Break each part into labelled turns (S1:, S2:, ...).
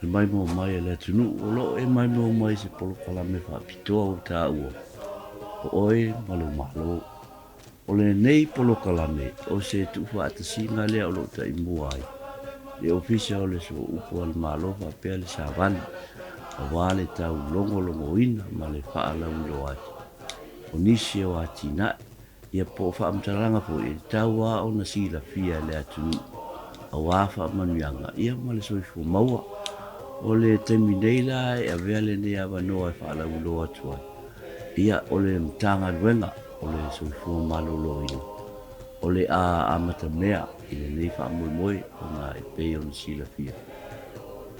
S1: Le maimoa mai a le atunuu o lo o e maimoa mai i se polokalame faapitoa ua taua, O Oe ma Lou Malo. O lenei polokalame o se tuufaatasiga lea o lo o taimua ai le Ofisa o le Sooupu a le Malo faapea le Savali aua le taulogologoina ma le faalauiloa atu o nisi o atinae ia po o faamatalaga foi e tatau lava ona silafia e le atunuu aua faamanuiaga ia ma le soifua maua. O le taimi nei la e avea lenei avanoa e faalauiloa atu ai ia o le Matagaluega o le Soifua Maloloina o le a amatamea i lenei faamoemoe ona e pei ona silafia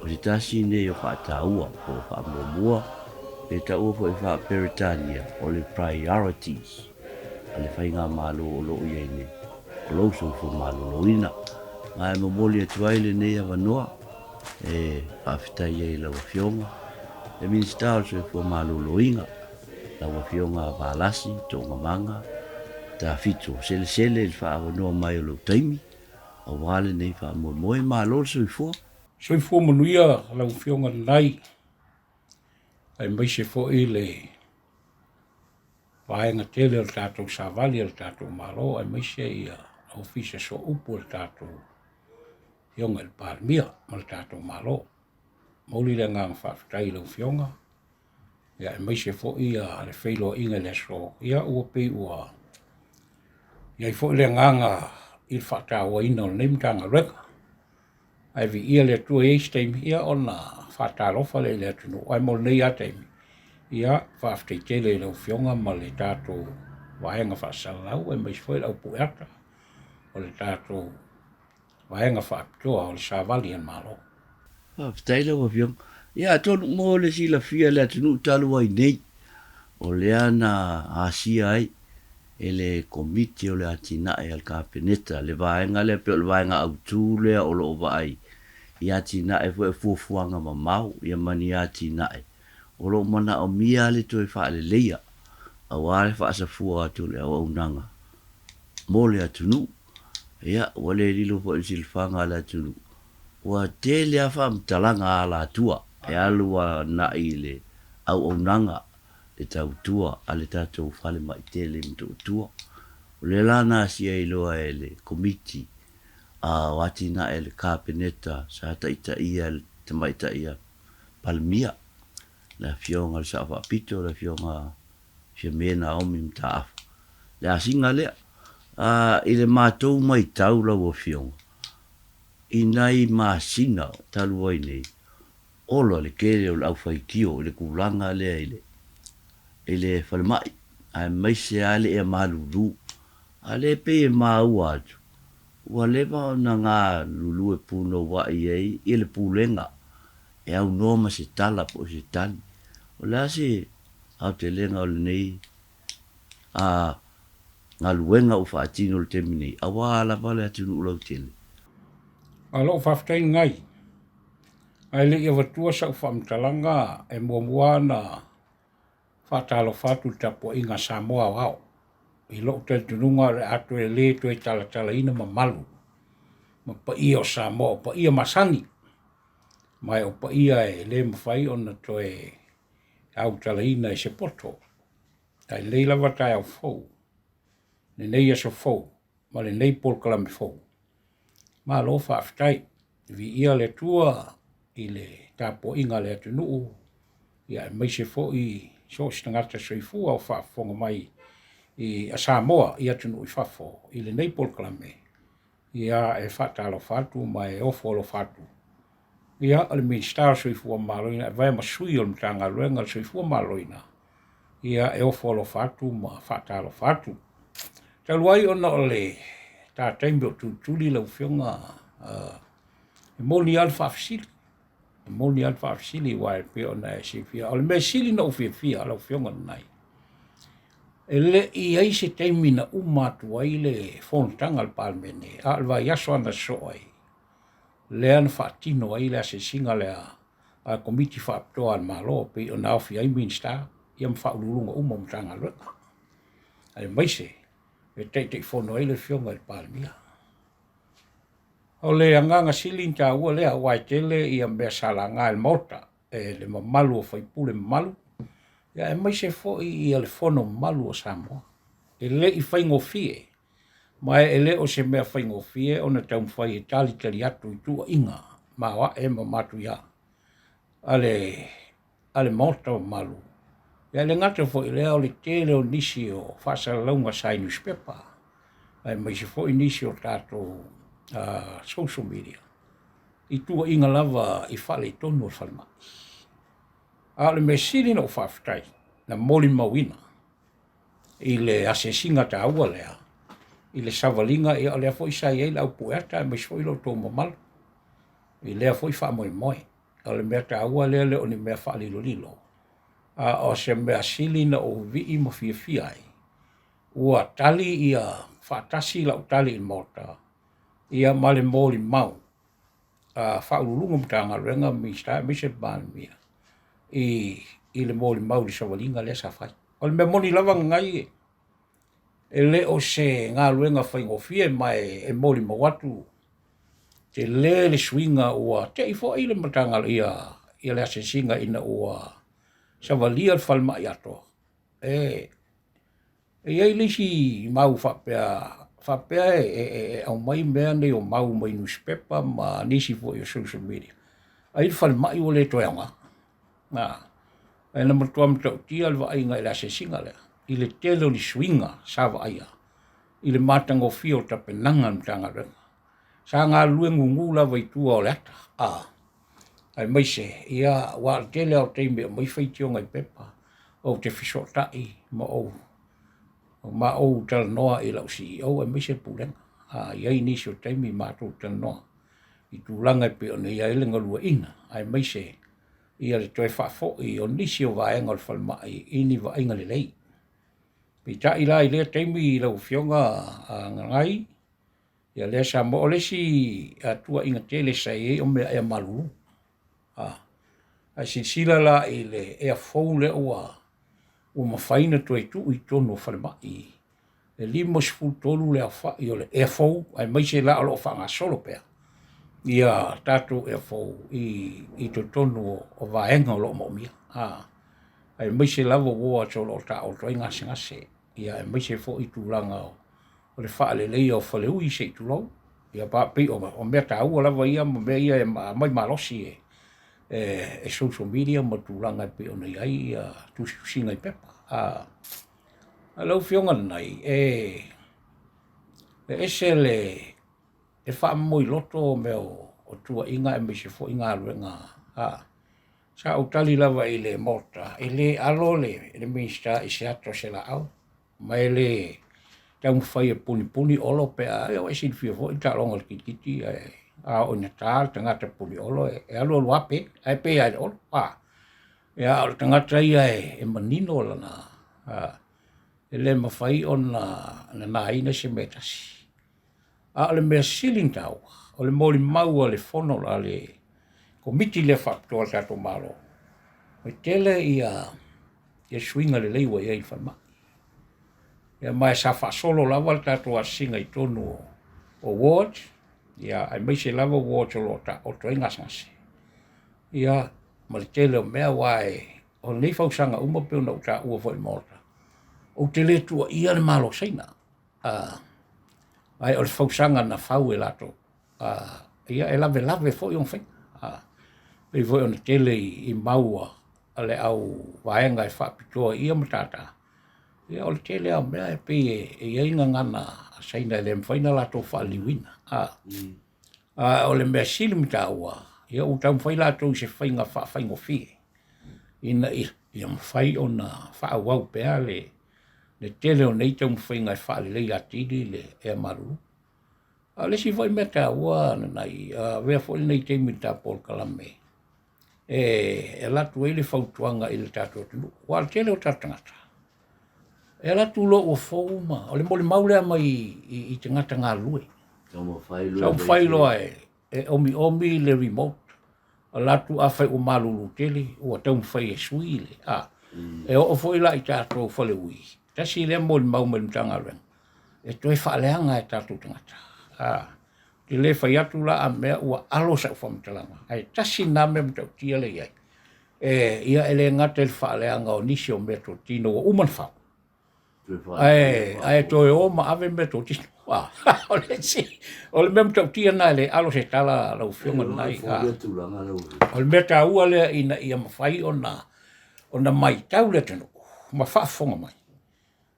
S1: o se tasi nei o faataua po o faamuamua e taua foi faa-Peretania o le priorities a le faigamalo o lo o i ai nei o lou soifua maloloina. Ma e momoli atu ai lenei avanoa e faafetai ai i lau Afioga le Minisita o le Soifua Maloloina, lau Afioga Valasi Toogamaga Tafito Selesele i le faaavanoa mai o lou taimi aua lenei faamoemoe. Malo le soifua.
S2: Soifua manuia lau Afioga Nanai, aemaise foi le vaega tele o le tatou savali a le tatou Malo, aemaise ia Ofisa Sooupu o le tatou Afioga i le Palemia ma le tatou Malo. Momoli le agaga faafetai i lau Afioga, aemaise foi le feiloaiga i le aso, ia ua pei ua i ai foi le agaga i le faatauaina o lenei Matagaluega. Ae viia le Atua e i ai se taimi ia ona faatalofa lea i le atunuu, ae mo lenei lava taimi, ia faafetai tele i lau Afioga ma le tatou vaega faasalalau aemaise foi le au pueata o le tatou vaega faapitoa o le savali a le Malo.
S1: Faafetai lau Afioga. Ia atonu mo le silafia e le atunuu talu ai nei, o lea na asia ai e le Komiti o le Atinae a le Kapeneta le vaega lea pei o le vaega autu lea o lo o vaai i atinae foi o fuafuaga mamao ia ma ni atinae o lo o manaomia le toe faaleleia aua le faasafua atu o le auaunaga mo le atunuu. Ia, ua le lilo foi i le silafaga a le atunuu, ua tele lava faamatalaga alatua e alu agai i le auaunaga le tautua a le tatou falemai tele i Motootua. O lea la na asia ai loa e le Komiti o Atinae a le Kapeneta sa taitaia e le Tamaitai a Palemia, le Afioga i le Sao Faapito, le Afioga Fiame Naomi Mataafa, le asiga lea. A, i le matou matau lau Afioga, i nai masina talu ai nei, ola le tele o le aufaitio i le tulaga lea i le i le falemai, aemaise lava le ea malulu. A lea e pei e maua atu, ua leva ona galulue punouai ai i le pulega e aunoa ma se tala po o se tali. O le a se aotelega o lenei a galuega ua faatino i le taimi nei, aua lava le atunuu lautele?
S2: A lou faafetai lenei. Ae le i avatua sau faamatalaga e muamua ona faatalofa atu i le tapuaiga a Samoa aoao. I lou talitonuga o le a toe le toe talatalaina mamalu ma paia o Samoa, o paia masani, ma o paia e le mafai ona toe autalaina e se poto. Ae lelei lava taeao fou, lenei aso fou ma lenei polokalame fou. Malo faafetai. Viia le Atua i le tapuaiga a le atunuu, ia aemaise foi so o se tagata soifua o faafofoga mai i a Samoa i atunuu i fafo i lenei polokalame. Ia e faatalofa atu ma e ofo alofa atu. Ia o le Minisita o le Soifua Maloloina e avea ma sui o le Matagaluega o le Soifua Maloloina, ia e ofo alofa atu ma faatalofa atu. Talu ai ona o le ta taimi o tulituli lau Afioga, e moni lava le faafesili, e moni lava le faafesili aua e pei ona e silafia. O le mea sili ona ou fiafia lau Afioga lenei, e le i i ai se taimi na uma atu ai le fonotaga a le Palemene, a o le vaiaso lava na sosoo ai. lea na faatino ai le asiasiga lea a le Komiti Faapitoa a le Malo e pei ona aofia ai Minisita ia ma Faauluuluga uma o Matagaluega, aemaise e Taitaifono ai le Afioga i le Palemia. O le agaga sili ona taua lea aua e tele ia mea sa laga e le Maota e le mamalu o faipule mamalu, ia aemaise foi ia le fono mamalu o Samoa. E le i faigofie, ma e le o se mea faigofie ona taumafai e talitali atu i tuuaiga maoae ma matuia a le a le Maota mamalu. Ia e le gata foi i lea o le tele o nisi o faasalalauga sa i nusipepa, aemaise foi nisi o tatou social media i tuuaiga lava i faaletonu o le falemai. A o le mea sili ona ou faafetai na molimauina i le asiasiga taua lea i le savaliga, ia o lea foi sa i ai le au pueata aemaise foi lo outou mamalu i lea foi faamoemoe. O le mea taua lea e le o ni mea faalilolilo, a o se mea sili na ou vivii ma fiafia ai, ua tali ia faatasi lau tali i le Maota ia ma le molimau a Faauluuluga o Matagaluega ma Minisita aemaise le Palemia i le molimau i le savaliga lea sa fai. O le mea moni lava Gagai, e le o se galuega faigofie ma e molimau atu, tele le suiga ua te i foi le Matagaluega ia le asiasiga ina ua savalia le falemai atoa. E i ai le isi mau faapea, faapea e aumai mea nei o mau mai nusipepa ma nisi foi o social media, ai le falemai ua le toe aoga. Ae na matua matautia le vaaiga i le asiasiga lea, i le tele o ni suiga sa vaaia i le matagofie o tapenaga a le Matagaluega. Sa galulue gugu lava i tua o le ata, a, aemaise, ia, aua o le tele lava o taimi e aumai faitioga i pepa, ou te fesootai ma ou ma ou talanoa i lau CEO aemaise le pulega. A i ai nisi o taimi matou talanoa i tulaga e pei ona i ai le galueaiina, aemaise ia le toe faafoi o nisi o vaega o le falemai i ni vaaiga lelei. Peitai la i lea taimi lau Afioga a Gagai, ia lea sa maua. O le isi tuuaiga tele sa i ai o mea ea malulu. Ae silasila la i le ea fou lea ua mafai ona toe tuu i totonu o falemai, e 53 le aofai o le ea fou, aemaise la o lo o faagasolo pea ia tatou ea fou i totonu o vaega o lo o moomia, aemaise lava wards o lo o taooto ai gasegase, ia aemaise foi tulaga o le faaleleia o faleui se i tulou. Ia pei o mea taua lava ia ma mea ia e aumai malosi e social media ma tulaga e pei ona i ai ia tusitusiga i pepa. A lau Afioga lenei, e ese le e faamomoiloto mea o tuuaiga aemaise foi galuega. Sa ou tali lava i le Maota, e le alo le Minisita i se ata o se laau, ma e le taumafai e punipuni Olo pe a, ia ua e silafia foi le taaloga o le kirikiti, ae a oo ina ta le tagata puni Olo, e alu alu lava pe, ae pe lava i le Olo. Ia, a o le tagata ia e manino lana, e le mafai ona nanaina se mea e tasi. A o le mea sili ona taua, o le molimau a le fono a le Komiti lea faapitoa a le tatou Malo, e tele ia suiga lelei ua i ai i le falemai. Ia ma e sa faasolo lava le tatou asiasiga i totonu o wards, ia aemaise lava wards o lo o taooto ai gasegase. Ia ma le tele o mea aua o nei fausaga uma pei ona ou taua foi i le Maota, ou te le tuuaia le Malo o Saina, ae o le fausaga na fau e latou. Ia e lavelave foi ona faiga. Pei foi ona tele i mau a le au vaega e faapitoa i ia matata, ia o le tele lava o mea e pei e i ai gagana a Saina e le mafai ona latou faaliliuina. A o le mea sili ma taua, ia ua taumafai latou i se faiga faafaigofie ina ia mafai ona faaauau pea le tele o nei taumafaiga e faaleleia atili le ea malulu. A o le isi foi mea taua Nanai, avea foi lenei taimi i le ta polokalame e alu atu ai le fautuaga i le tatou atunuu, aua o le tele o tatou tagata e alu atu loa ua fou ma o le molimau lea mai i tagata galulue. Taumafai loa e E omiomi le remote, alu atu afai ua malulu tele ua taumafai e sui le a. E oo foi la i tatou faleui, tasi lea molimau mai le Matagaluega e toe faaleaga e tatou tagata. A ou te le fai atu la a mea ua alo sau faamatalaga, ae tasi lena mea matautia lea e i ai. E ia e le gata i le faaleaga o nisi o meatotino ua uma ona fau, ae toe o ma ave meatotino. O le isi, o le mea matautia lena e le alo se tala lau Afioga lena i O le mea taua lea ina ia mafai ona matau le atunuu ma faafofoga mai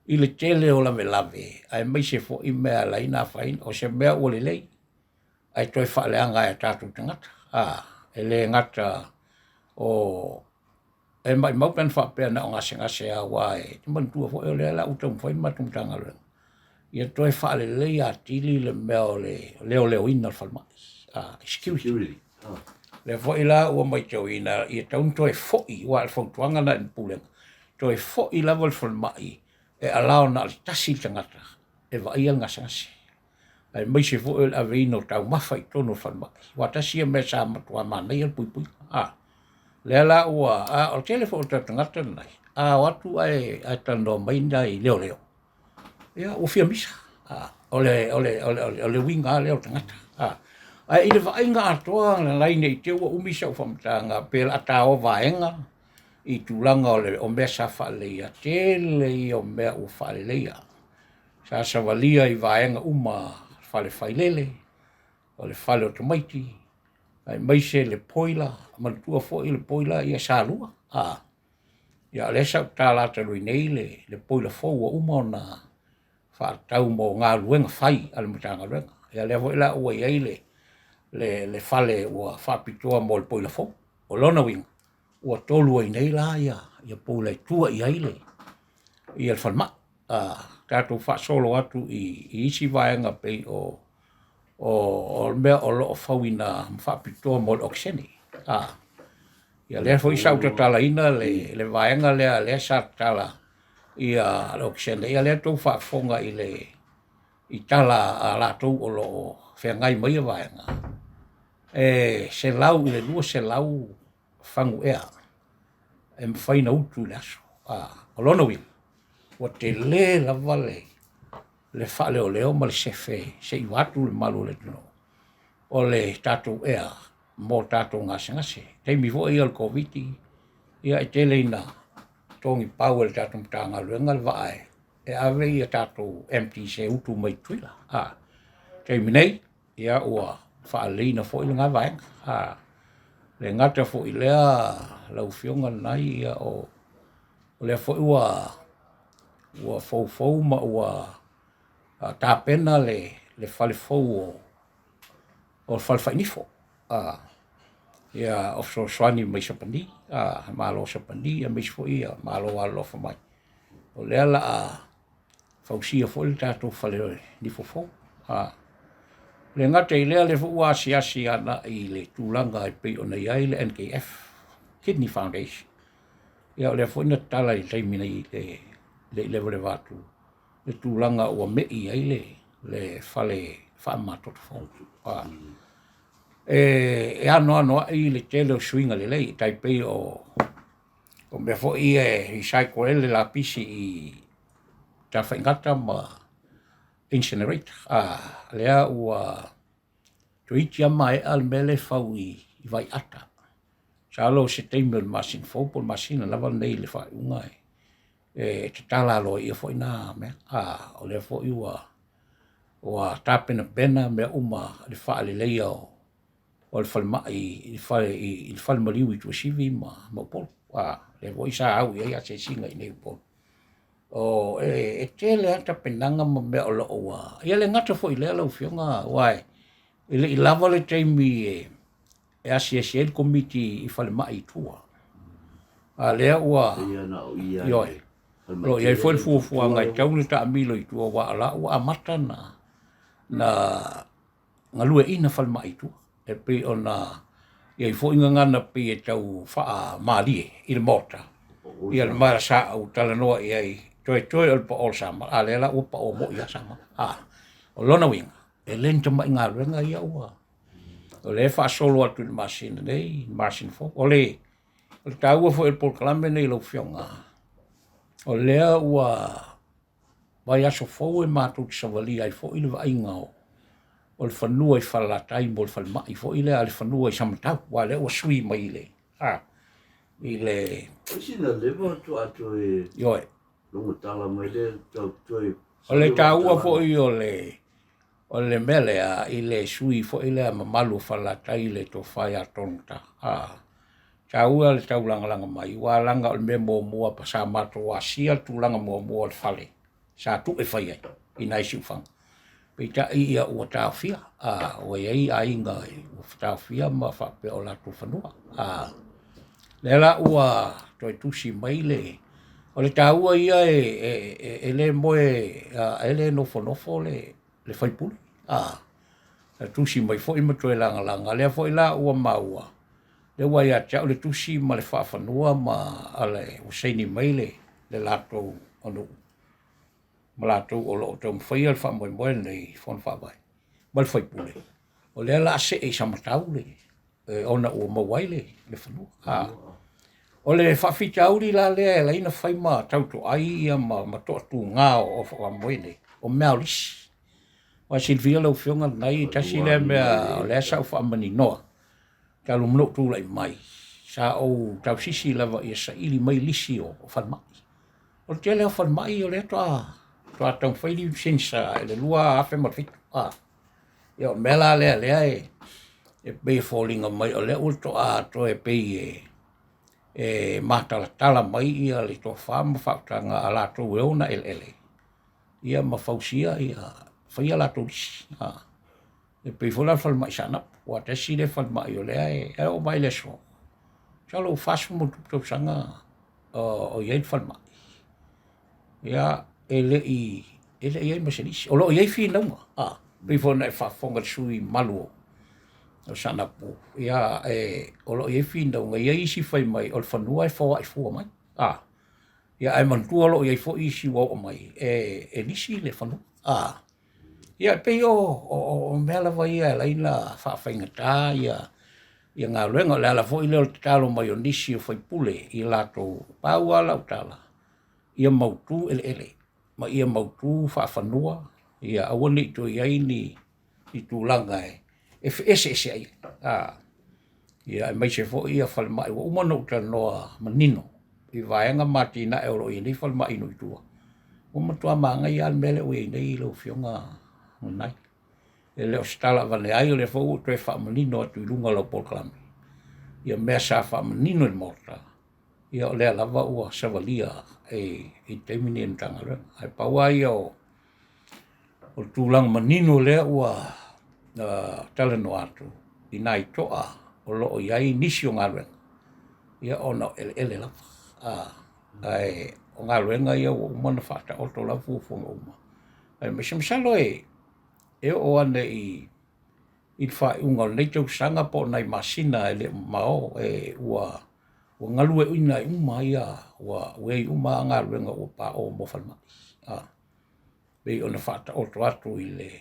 S2: i le tele o lavelave aemaise foi mea e ala ai ona afaina. O se mea ua lelei ae toe faaleaga e tatou tagata. E le gata o e maumau pe ana faapea na o gasegase lava, aua e te manatua foi o lea la ua taumafai le matou Matagaluega ia toe faaleleia atili le mea o le leoleoina o le falemai, security. Lea foi la ua matauina ia tatau ona toe foi, aua o le fautuaga lena i le Pulega, toe foi lava le falemai e allow na o le tasi le tagata e vaaia le gasegase, aemaise foi o le aveina o taumafa i totonu o le falemai, aua tasi ia mea sa matua manaia le puipuiga. A lea la ua, a o le tele foi o tatou tagata lenei, a o atu ae talanoa mai nai leoleo, ia ua fia misa. A o le uiga lava lea o le tagata. A ae i le vaaiga atoa Lalai ne i te i ua umi sau faamatalaga pe o le a taoa vaega i tulaga o mea sa faaleleia, tele ia o mea ua faaleleia. Sa savalia i vaega uma, fale failele, o le fale o tamaiti, aemaise le boiler, manatua foi le boiler ia sa lua. A ia o lea sa ou tatala talu ai nei le boiler fou ua uma ona faatatau mo galuega fai a le Matagaluega. Ia lea foi la ua i ai le fale ua faapitoa mo le boiler fou. O lona uiga, ua tolu ai nei la ia boiler e tua i ai le falemai. Tatou faasolo atu i isi vaega pei o le mea o lo o fauina ma faapitoa mo le okesene. Ia lea foi sa ou tatalaina le vaega lea lea sa tatala le okesene, ia lea tou faafofoga i le i tala a latou o lo o feagai ma ia vaega, e 100 i le 200 fagu ea e mafai ona utu i le aso. O lona uiga, ua tele lava le faaleoleo ma le sefe se i vaeatu le mamalu o le atunuu o le tatou ea mo tatou gasegase. O taimi foi ia o le Koviti, ia e tele ina togi pau e le tatou Matagaluega le vaa e ave ia tatou MTs e utu mai Tutuila. Taimi nei, ia ua faaleleina foi lena vaega. A le gata foi i lea lau Afioga Nanai, ia o lea foi ua foufou ma ua tapena le fale fou o le fale fainifo. Ia o fesoasoani mai Sapani, Malo o Sapani aemaise foi o Malo alolofa mai. O lea o le a fausia foi le tatou fale nifo fou. E le gata i lea, o lea foi ua asiasi agai i le tulaga e pei ona i ai le NKF, Kidney Foundation. Ia o lea foi na tatala i le taimi nei e le i levaleva atu le tulaga ua mei ai le fale faamamatoto fou. E anoanoai le tele o suiga lelei, e tai pei o mea foi ia e recycle ai le lapisi i tafaigata ma incinerator. Lea ua toeitiiti lava maea le mea lea e fau i vaiata. Masalo o se taimi o le masina fou po o le masina lava lenei i le faaiuga e tatala aloaia foi na mea. O lea foi ua tapenapena mea uma i le faaleleia o le falemai i le falemaliu i Tuasivi ma Upolu. Lea foi sa au i ai asiasiga i inei i Upolu. E tele lava tapenaga ma mea o lo o ua... Ia le gata foi i lea lau Afioga, aua e le i lava le taimi e asiasi ai le Komiti i falemai i tua. A lea ua... Ioe. O lo o i ai foi le fuafuaga e tatau ona taamilo i tua, aua o la ua amata ona galueaiina falemai i tua. E pei ona i ai foi gagana pei e tau faamalie i le Maota, ia le mea sa ou talanoa i ai, toetoe o le pao o le samala, a lea la ua pao moi lava samala. O lona uiga, e le ni tamai galuega ia ua... O lea e faasolo atu i le masina nei, le masina fou. O le o le taua foi o le polokalame lenei lau Afioga, o lea ua vaiaso fou e matou te savalia ai foi le vaaiga o le fanua i Falelatai mo le falemai foi lea a le fanua i Samatau, aua o lea ua sui mai i le a i le
S1: O sina leva faatoa toe
S2: Ioe.
S1: logo tala mai lea tau toe
S2: O le taua foi o le o le mea lea i le sui foi lea mamalu o Falelatai le tofa ia Tonota, a taua le taulagalaga mai, aua leaga o le mea muamua sa matou asia le tulaga muamua o le fale sa tuu e fai ai i nai siufaga. Peitai ia ua taofia, a ua i ai aiga ua taofia ma faapea o latou fanua. A lea la ua toe tusi mai le o le taua ia e, e, e, e le moe e le nofonofo le le faipule. A na tusi mai foi ma toe lagalaga, lea foi la ua maua, lea ua ia te au le tusi ma le faafanua ma ale ua saini mai le le latou nuu ma latou o lo o taumafaia le faamoemoe lenei i fono faavae ma le faipule, o lea o le a see i Samatau le ona ua maua ai le fanua. A o le faafitauli la lea e ala ai ona fai ma tautoai ia ma toatuga o faamoemoe nei, o mea o lisi. Ua silafia lau Afioga lenei, tasi lea mea o lea sa ou faamaninoa talu ma lou tulai mai, sa ou tausisi lava ia saili mai lisi o falemai. O le tele o falemai o lea faatoa taumafai license i le 2007. A ia o le mea la lea lea e pei e foliga mai o lea ua toa toe pei e matalatala mai ia le tofa ma faautaga a latou e ona eleele ia ma fausia ia faia latou lisi. A e pei foi la o le falemai i Saanapu, aua tasi lea falemai o lea e oo mai le aso, masalo ua 40+ tausaga o i ai le falemai. Ia, e le i i ai ma se lisi. O lo o i ai finauga, a pei foi ona e faafofoga i le sui usufono mamalu o Saanapu, ia e, o lo o i ai finauga, e i ai isi fai mai o le fanua e foai fua mai. A ia ae manatua o lo o i ai foi isi ua oo mai e, e lisi le fanua. A ia e pei o mea lava ia e ala ai ona faafaigata ia ia galuega. O le ala foi lea o le tatalo mai o nisi o faipule i latou, pau lava lau tala, ia mautu eleele ma ia mautu faafanua, ia aua ne i toe i ai ni tulaga e feeseeseai ai. Ia aemaise foi ia falemai ua uma ona ou talanoa manino i vaega ma atinae o lo o i ai nei falemai i nuu i tua. Ua matua manaia lava le mea lea ua i ai nei lau Afioga Nanai. E le o se tala avane ai, o lea foi ua ou toe faamanino atu i luga o lau polokalame ia mea sa faamanino i le Maota, ia o lea lava ua savalia i le taimi lenei e le Matagaluega. Ae pau lava ia o le tulaga manino lea ua talanoa atu i nai toa o lo o i ai nisi o galuega, ia ona o eleele lava. Ae o galuega ia ua uma ona faataoto lava fuafuaga uma. Ae masalo e oo ane i le faaiuga o lenei tausaga po o nai masina e le o mamao e ua galueaiina uma ia ua i ai uma lava galuega ua paoo mo falemai. E pei ona faataoto atu i le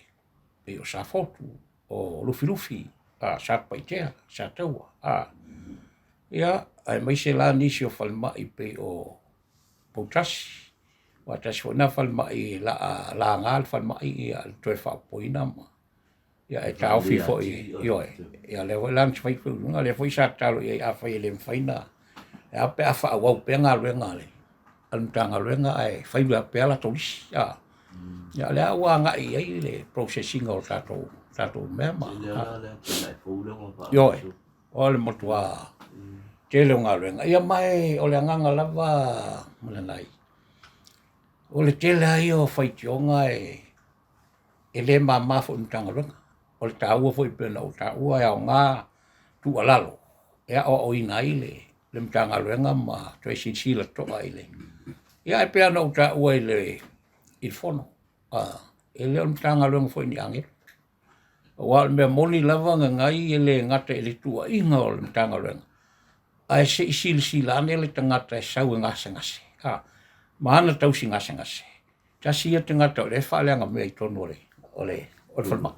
S2: pei o Safotu, o Lufilufi, Satupaitea, Sataua, ia aemaise la nisi o falemai pei o Poutasi, aua tasi foi lena falemai o le a laga le falemai ia le toe faaopoopoina ma ia e taofi foi, ioe, ia lea foi la na fai faaiuga, lea foi sa tatalo i ai afai e le mafai ona, e a pe a faaauau pea galuega a le Matagaluega ae fai pea latou lisi. Ia o lea ua agai i ai le process ina o tatou mea ma ioe, o le matua tele o galuega. Ia ma o le agaga lava Malanai, o le tele lava ia o faitioga e le mama foi i le Matagaluega. O le taua foi pei ona ou taua e aoga tuualalo e aoaoina ai le Matagaluega ma toe silasila totoa i le… Ia ae pei lava ona ou taua i le fono, e le o le Matagaluega foi o ni agelu. Aua o le mea moni lava Gagai e le gata i le tuuaiga o le Matagaluega, ae se i silasila ane le tagata e sau e gasegase ma ana tausi gasegase, tasi ia tagata o lea e faaleaga mea i totonu o le falemai.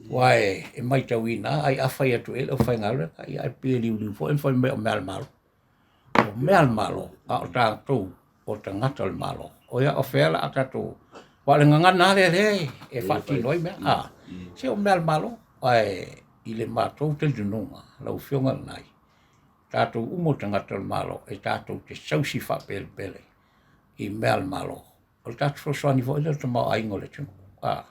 S2: Aua e matauina ai a fai atu i ai le aufaigaluega, ia ae pei e liuliu foi ma fai mai o mea a le Malo. O mea a le Malo, a o tatou o tagata o le Malo. O ia o fea la a tatou, aua o le gagana lava lea lea e faatino ai mea, a, se o mea a le Malo. Ae i le matou talitonuga lau Afioga lenai, tatou uma o tagata o le Malo e tatou te tausi faapelepele i mea a le Malo. O le tatou fesoasoani foi lea i le tamaoaiga o le atunuu. A,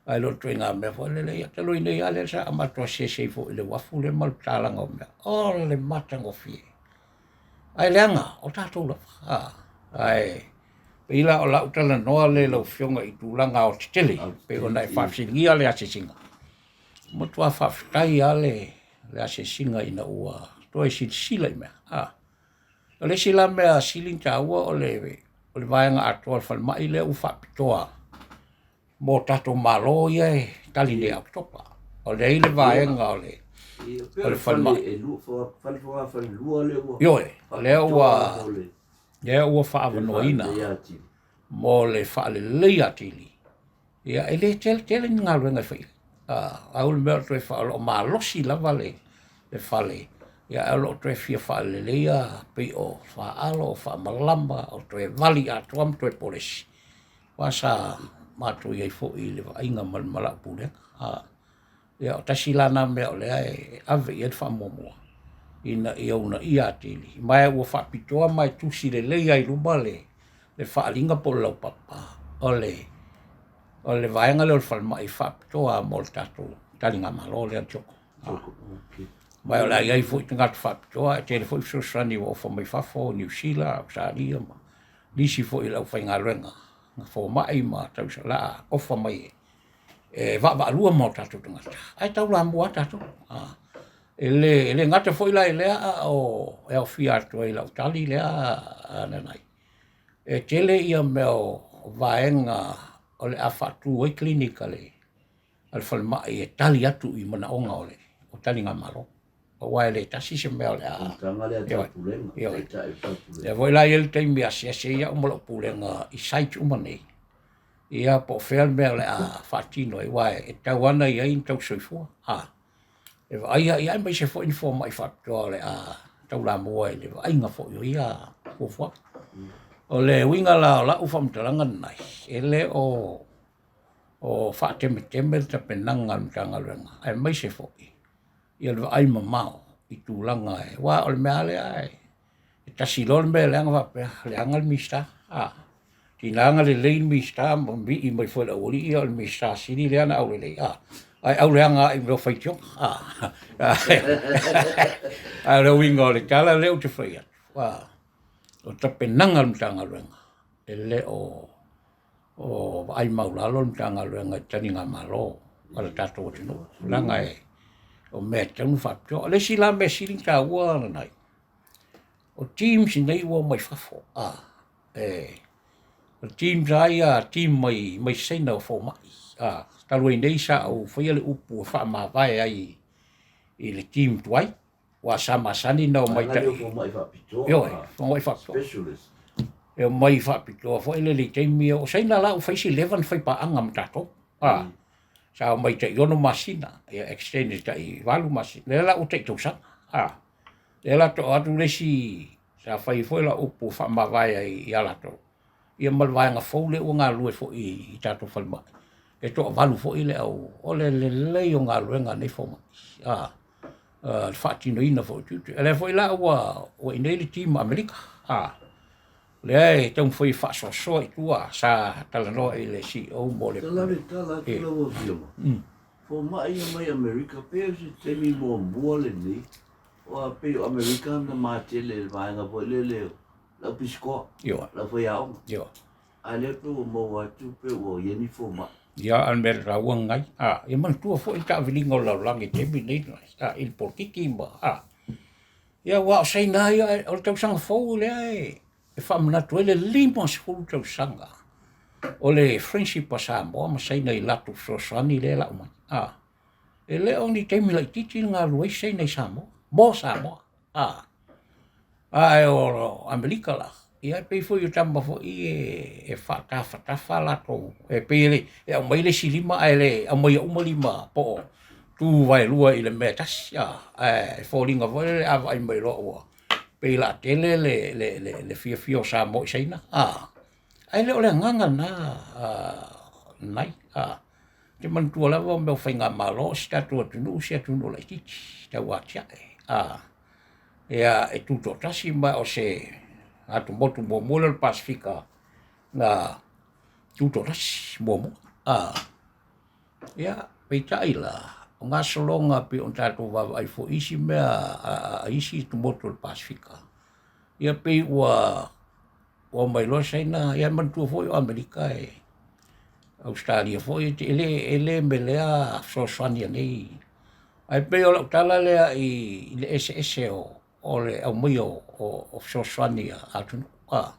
S2: ae le o le ituaiga mea foi lele, ia talu ai nei lava lea sa matou asiasi ai foi i le uafu lea ma le tatalaga o mea, o le matagofie. Ae leaga, o tatou lava. A, ae pei la o lau talanoa lea i lau Afioga i tulaga aoaotetele pei ona e faafesiligia le asiasiga, e matua faafetai lava le asiasiga ina ua toe silasila i mea. A, O le isi la mea sili ona taua o le vaega atoa o le falemai lea ua faapitoa mo tatou malo ia e tali nei ia Oketopa. O lea e i ai le vaega o le falemai. Ioe, lea ua faaavanoaina mo le faaleleia atili. Ia, e le tele tele ni galuega e fai i ai. Pau le mea o le toe o lo o malosi lava le fale, ia ae o lo o toe fia faaleleia pei o faaalo, o faamalama, o toe vali atoa ma toe polesi, aua sa matou i ai foi i le vaaiga ma lau Pulega. Ia, o tasi la lena mea o lea e ave i ai le faamuamua ina ia uunaia atili, ma ua faapitoa ma e tusi lelei lava i luma le faaaliga po o le laupapa o le vaega lea o le falemai faapitoa mo le tatou taligamalo lea a le CHOGM. Ma o le a i ai foi tagata faapitoa, e tele foi fesoasoani ua ofa mai fafo, Niu Sila, Ausetalia ma nisi foi o le aufaigaluega fomai ma tausi o le a ofa mai e vaavaalua ma o tatou tagata, ae taulamua lava tatou. E le gata foi la i lea, a o e aofia atu ai i lau tali lea a Nanai, e tele ia mea o vaega o le a faatu ai clinic a le falemai e tali atu i manaoga o le taligamalo, aua e le tasi se mea o le a... Ioe. Lea foi la e i ai le taimi e asiasi ai au ma lau pulega i sites uma nei, ia po o fea le mea o le a faatino ai, aua e tatau lava ona i ai ni tausisoifua, e vaaia ia aemaise foi ni fomai faapitoa o le a taulamua i le vaaiga foi o ia fuafuaga. O le uiga la o lau faamatalaga lenai, e le o faatemeteme le tapenaga a le Matagaluega, aemaise foi ia le vaai mamao i tulaga e, aua o le mea lava lea e tasi loa le mea e leaga faapea, leaga le Minisita. A, tiga na lelei le Minisita ma vivii mai foi i le aualii ia o le Minisita sili lea ona aulelei, a, ae auleaga lava i mea o faitioga. A, ae o le uiga o le tala lea ou te fai atu, a, o tapenaga a le Matagaluega, e le o vaai maualalo le Matagaluega i taligamalo a le tatou atunuu, leaga o mea e tatau ona faapitoa. O le isi la mea sili ona taua Nanai, o teams nei ua omai fafo, o teams lava ia team mai Saina o fomai. Talu ai nei sa ou faia le upu e faamavae ai i le team tuai, aua sa masani ona omai tai ioe, fomai faapitoa e omai faapitoa foi lele i taimi o Saina la ua fai si leva ona fai paaga ma tatou, sa omai tai 6 masina, ia extend i tai 8 masina, lea la ua tai tausaga, lea la to'a atu le isi sa fai foi lau upu e faamavae ai ia latou, ia ma le vaega fou lea ua galulue foi i tatou falemai, e toavalu foi le au, o le lelei o galuega a nei fomai, le faatinoina foi o tiute. O lea foi la ua i inei le team a Amerika, lea e taumafai e faasoasoa i tua, sa talanoa i le CEO mo le...
S1: Tala le tala atu lau Afioga, fomai ia mai Amerika, pei o se taimi muamua lenei, aua pei o Amerika na matele i le vaega foi lele o le aupisikoa, le aufaiaoga. A lea pei ua maua atu pei ua i ai ni fomai.
S2: Ia, a o le mea taua lenei, ia manatua foi le taaviliga o le lalolagi i le taimi lenei, i le polokiki ma, ia aua o Saina ia, o le tausaga fou lea e faamanatu ai le 50 tausaga o le friendship a Samoa ma Saina i latou fesoasoani lea e lau mai. E le o ni taimi laitiiti na galulue ai Saina i Samoa, mo Samoa. Ae o Amerika la, ia e pei foi o tama foi e faatafatafa latou, e pei e aumai le isi lima ae le aumaia uma lima po o tu vaelua i le mea e tasi, a, ae foliga foi lele a vaai mai loa ua pei o le a tele le fiafia o Samoa i Saina, a, ae le o le agaga lena Nai, a. Ou te manatua lava o mea o faigamalo, o si tatou atunuu o se atunuu laitiiti tau atiae, a, ia e tutoatasi ma o se atumotu muamua lea o le Pasefika na tutoatasi muamua. A, ia, peitai la, o gasologa pei ona tatou vaavaai foi i isi mea a isi atumotu o le Pasefika, ia pei ua omai loa Saina, ia manatua foi o Amerika e Ausetalia foi e le melea fesoasoani a nei. Ae pei o lau tala lea i le eseese o le aumaia o fesoasoani a atunuu. A,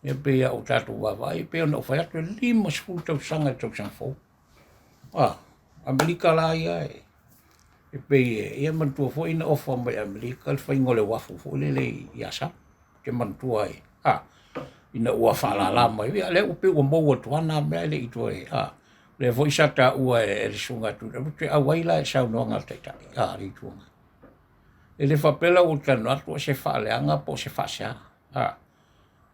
S2: ia pei lava ua tatou vaavaai, pei ona ou fai atu e 50 tausaga i le tausaga fou. A, Amerika la ia e pei e, ia manatua foi na ofa mai e Amerika le faiga o le uafu foi lele i Asau. Ou te manatua ai, a, ina ua faalala mai, ia lea ua pei ua mou atu lava na mea e le i toe, a, lea foi sa taua e le Susuga ia Tuilaepa, ou te auai la i le saunoaga a le Taitai, a, le Itu Agai. E le faapea la ua ou talanoa atu o se faaleaga po o se faasea, a,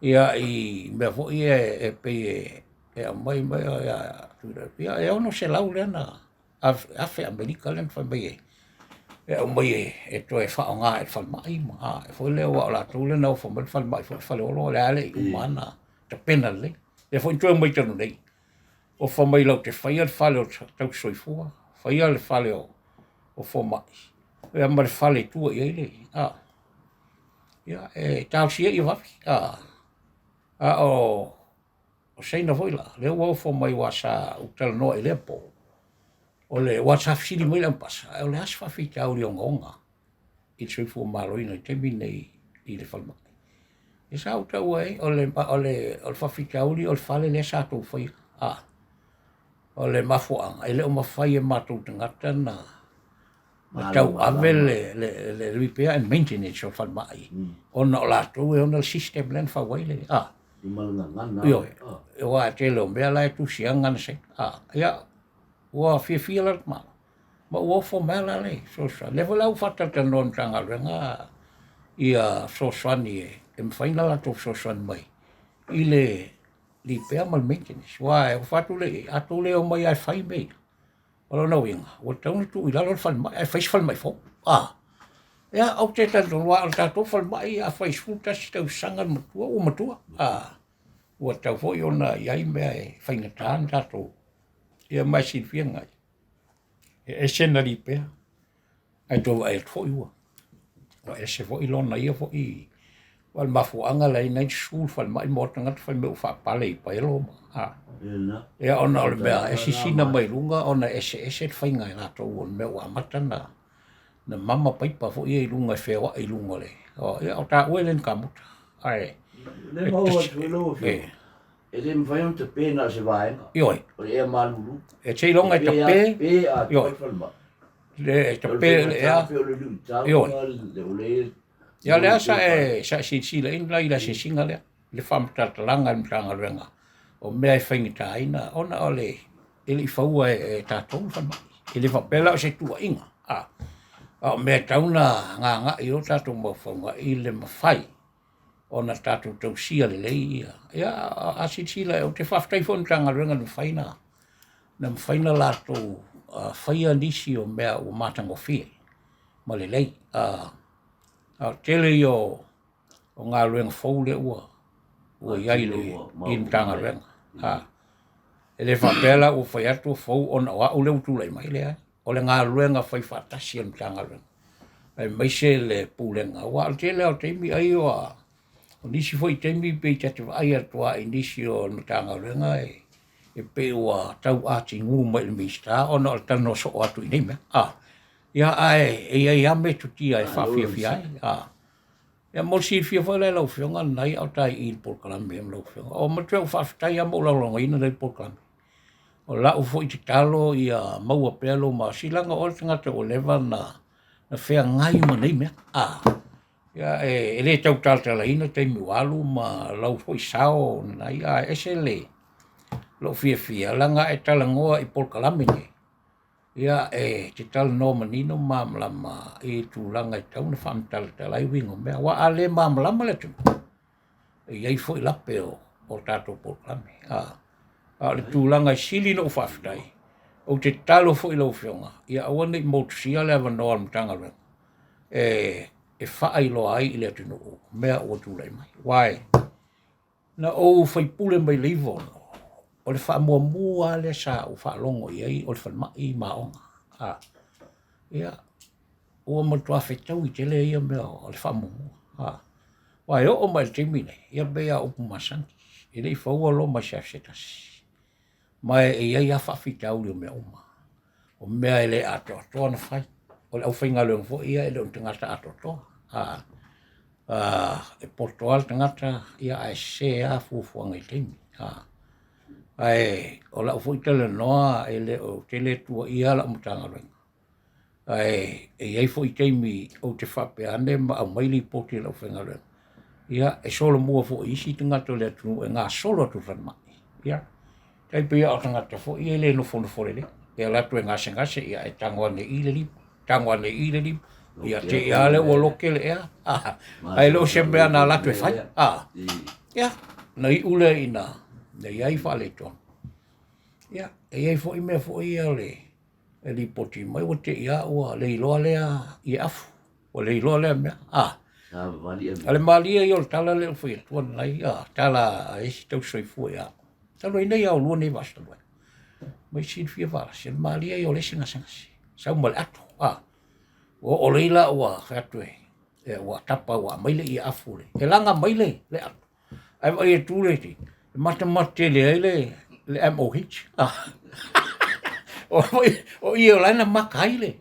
S2: ia i mea foi ia e pei e aumai mai ia Tuilaepa, ia e 600 lea na afe Amerika lea na fai mai e e aumai e toe faaaoga i le falemai ma a foi lea aua o latou lea na ofo mai le falemai foi i Faleolo lea le i uma ona tapena lelei. Lea foi na toe omai talu nei, ofa mai latou te faia le fale o tausisoifua, faia le fale o fomai, ia ma le fale e tua i ai le a ia e talosia ia vave a a o O Saina foi la, lea ua ofo mai aua sa ou talanoa i lea po, o le, aua sa fesili mai le aupasa, ae o le a se faafitauli ogaoga i le soifua maloloina i le taimi lenei i le falemai. Ia sa ou taua ai, o le, o le, o le faafitauli o le fale lea sa tou faia. A, o le mafuaaga, e le o mafai e matou tagata na na tauave le repair and maintenance o le falemai ona o latou e ona le system lea na fau ai le a. Ioe, aua e tele o mea la e tusi aga na Saina. A, ia, ua fiafia la le Malo ma ua ofo mai la le fesoasoani. Lea foi la ua faatalatalanoa e le Matagaluega ia fesoasoani e mafai ona latou fesoasoani mai i le repair ma le maintenance. Aua e ofa atu lea i ai, a outou le omai lava e fai mea ia, O lona uiga, ua tatau ona tuu i lalo le falemai ae fai se falemai fou. A, ia, ou te talitonu, aua o le tatou falemai a fai 11 tausaga le matua, ua matua. A, ua tatau foi ona i ai mea e faigata ona tatou, ia ma e silafia lena, e ese na lipea. Ae toe vaai atu foi ua ua ese foi lona ia foi aua o le mafuaaga lea na susu le falemai ma o atu tagata fai mai ua faapale i paelo ma a ia ona o le mea e sisina mai luga ona e eseese le faiga e latou o le mea ua amata na na mama paipa foi ia i luga e feoai i luga o le ia o taua e le ni kamuta ae
S1: Le maua atu foi lau Afioga, e le mafai ona tape na o se vaega.
S2: Ioe.
S1: O le ea malulu.
S2: E seiloga e tape.
S1: Pe atoa le falemai.
S2: Le tape le ea. Ioe. Ia lea sa e sa e silasila i ai le asiasiga lea, le faamatalatalaga e le Matagaluega o mea e faigataina ona o le e le i faua e tatou le falemai. E le faapea la o se tuuaiga, a o mea e tatau ona gagai o tatou mafaufauga i le mafai ona tatou tausia lelei ia. Ia a silasila, ou te faafetai foi i le Matagaluega na mafai ona na mafai ona latou faia nisi o mea ua matagofie ma lelei. A o le tele ia o galuega fou lea ua i ai i le Matagaluega. E le faapea la ua fai atu ua fou ona o au lea ua tulai mai, leai. O le galuega fai faatasi a le Matagaluega aemaise le Pulega, aua o le tele lava o taimi ai o nisi foi taimi pei ta te vaai atu lava i nisi o le Matagaluega e pei ua tau atigu mai i le Minisita ona o le talanoa soo atu i nei mea. A, ia ae e i ai lava metotia e faafiafia ai. A, ia mo le silafia foi la e lau Afioga lenei a o ta i i le polokalame ma lau Afioga. O matua ou faafetai lava ma ou lagolagoina lenei polokalame. O lau foi tatalo ia maua pea lou malosi leaga o oe le tagata ua leva ona feagai ma nei mea. A, ia e le tau talatalaina taimi ua alu ma lau foi sao na ia, ae ese le lou fiafia leaga a e talanoa i polokalame nei. Ia, e te talanoa manino ma malamalama i tulaga e tatau ona faamatalatala ai uiga o mea. Aua a le malamalama le atunuu, e i ai foi lape o tatou polokalame. A o le tulaga e sili ona ou faafetai, ou te tatalo foi i lau Afioga, ia aua ne i motusia le avanoa o le Matagaluega e faailoa ai i le atunuu mea ua tulai mai. Aua na ou faipule mai le 96, o le faamuamua lava lea sa ou faalogo i ai o le falemai ma aoga. A, ia, ua matua fetaui tele ia mea o le faamuamua. A, aua e oo mai i le taimi nei, ia pei lava o upu masani, e le i faua Roma i se aso se tasi. Ma e i ai lava faafitauli o mea uma. O mea e le atoatoa ona fai. O le aufaigaluega foi ia e le o ni tagata atoatoa. A, e poto lava le tagata ia ae sese lava fuafuaga i taimi. A, ae o lau foi talanoa e le o, ou te le tuuaia lau Matagaluega, ae e i ai foi taimi ou te faapea ane ma aumai lipoti a le aufaigaluega, ia e solomua foi i isi tagata o le atunuu e gasolo atu i le falemai. Ia, tai pei lava o tagata foi ia e le nofonofo lelei, e alu atu e gasegase, ia e tago ane i i le lima, tago ane i i le lima, ia te i lava lea ua loke le ea, ae le o se mea na alu atu e fai. Ia, ona iu lea ina i ai faaletonu. Ia, e i ai foi mea foi ia o le e lipoti mai ua te i lava ua le iloa lea ieafu, ua le iloa lea mea. A, o le malie ia o le tala lea ua fai atu nei, a, tala a isi tausisoifua ia au. Talu ai nei lava o lua nei vaaso talu ai, mai silafia Valasi, o le malie ia o le isi gasegase, sau ma le ato, a, ua oo nei la ua fai atu e, ua tapa ua aumai le ieafu, e laga mai le ato, Ae vaai atu le e matamata tele ai le MOH. O i o la e na maka ai le,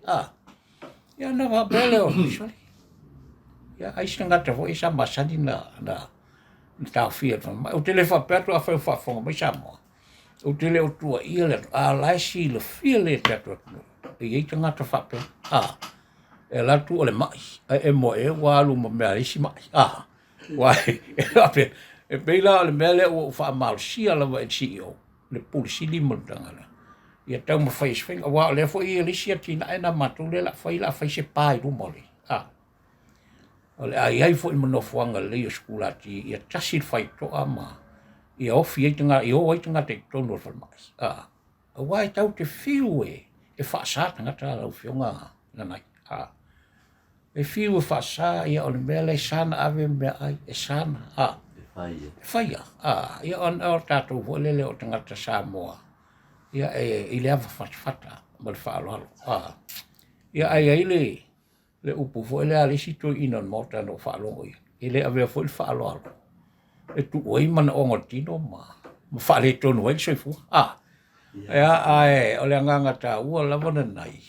S2: ia ona faapea lea, sole, ia ai se tagata foi sa masani na taofia e le falemai. Ou te le faapea atu afai o faafofoga mai Samoa, ou te le o tuuaia le atunuu, a o la e silafia lelei e le tatou atunuu e i ai tagata faapea, e alu atu o le mai, ae emo ea ua alu ma mea a isi mai. Aua e pei la o le mea lea ua ou faamalosia lava i le CEO, le Pule Sili ma le Matagaluega, ia taumafai e se faiga, aua o lea foi e le isi atinae lena a matou lea o le a fai, o le a fai se pa i luma o le, a, o le a i ai foi ma nofoaga lelei o sikulati ia tasi le faitotoa ma ia ofi ai tagata, ia o ai tagata i totonu o le falemai, a, aua e tatou te fiu e faasa tagata lau Afioga Nanai, a. E fiu e faasa, ia o le mea lea e sa ona ave meaai, e sa ona, a, e faia, a, ia ona o tatou foi lele o tagata Samoa, ia e i le ava fatafata ma le faaaloalo, a. Ia ae i ai le, le upu foi lea a le isi toeaina o le Maota na ou faalogo i ai, e le avea foi le faaaloalo e tuu ai manaoga o le tino ma faaletonu ai le soifua, a. Ia, ae o le agaga taua lava lenei,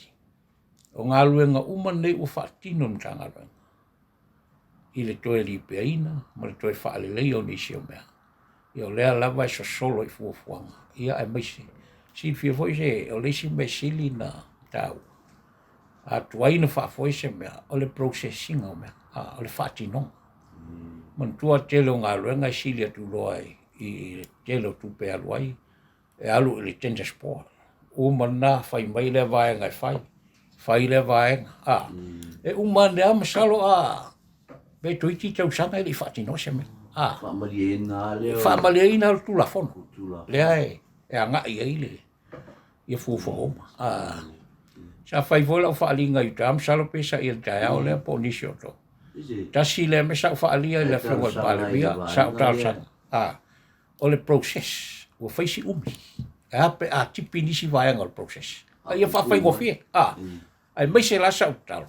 S2: O galuega uma nei ua faatino e le Matagaluega i le toe lipeaina ma le toe faaleleia o nisi o mea, ia o lea lava e sosolo i fuafuaga, ia aemaise silafia foi se o le isi mea sili ona taua, a tuai ona faafoe se mea, o le process ina o mea, o le faatinoga. Manatua le tele o galuega e sili atu loa i le tele o tupe e alu ai, e alu i le tenders board. Uma lena, fai mai lea vaega e fai, fai lea vaega. A, e uma ane lava masalo a pe toeitiiti tausaga e le i faatinoa se mea. A,
S1: Faamalieina lea.
S2: Faamalieina le Tulafono. Lea e agai i ai le ia fuafuaga uma. A, sa fai foi lau faaaliga i uta, masalo pe sa ia i le taeao lea po o nisi o outou. Tasi lea mea sa ou faaalia i le Afioga i le Palemia, sa ou talosaga. A, o le process ua fai si umi. E a pe a tipi nisi vaega o le process. A ia faafaigofie. A, aemaise la sau tatalo,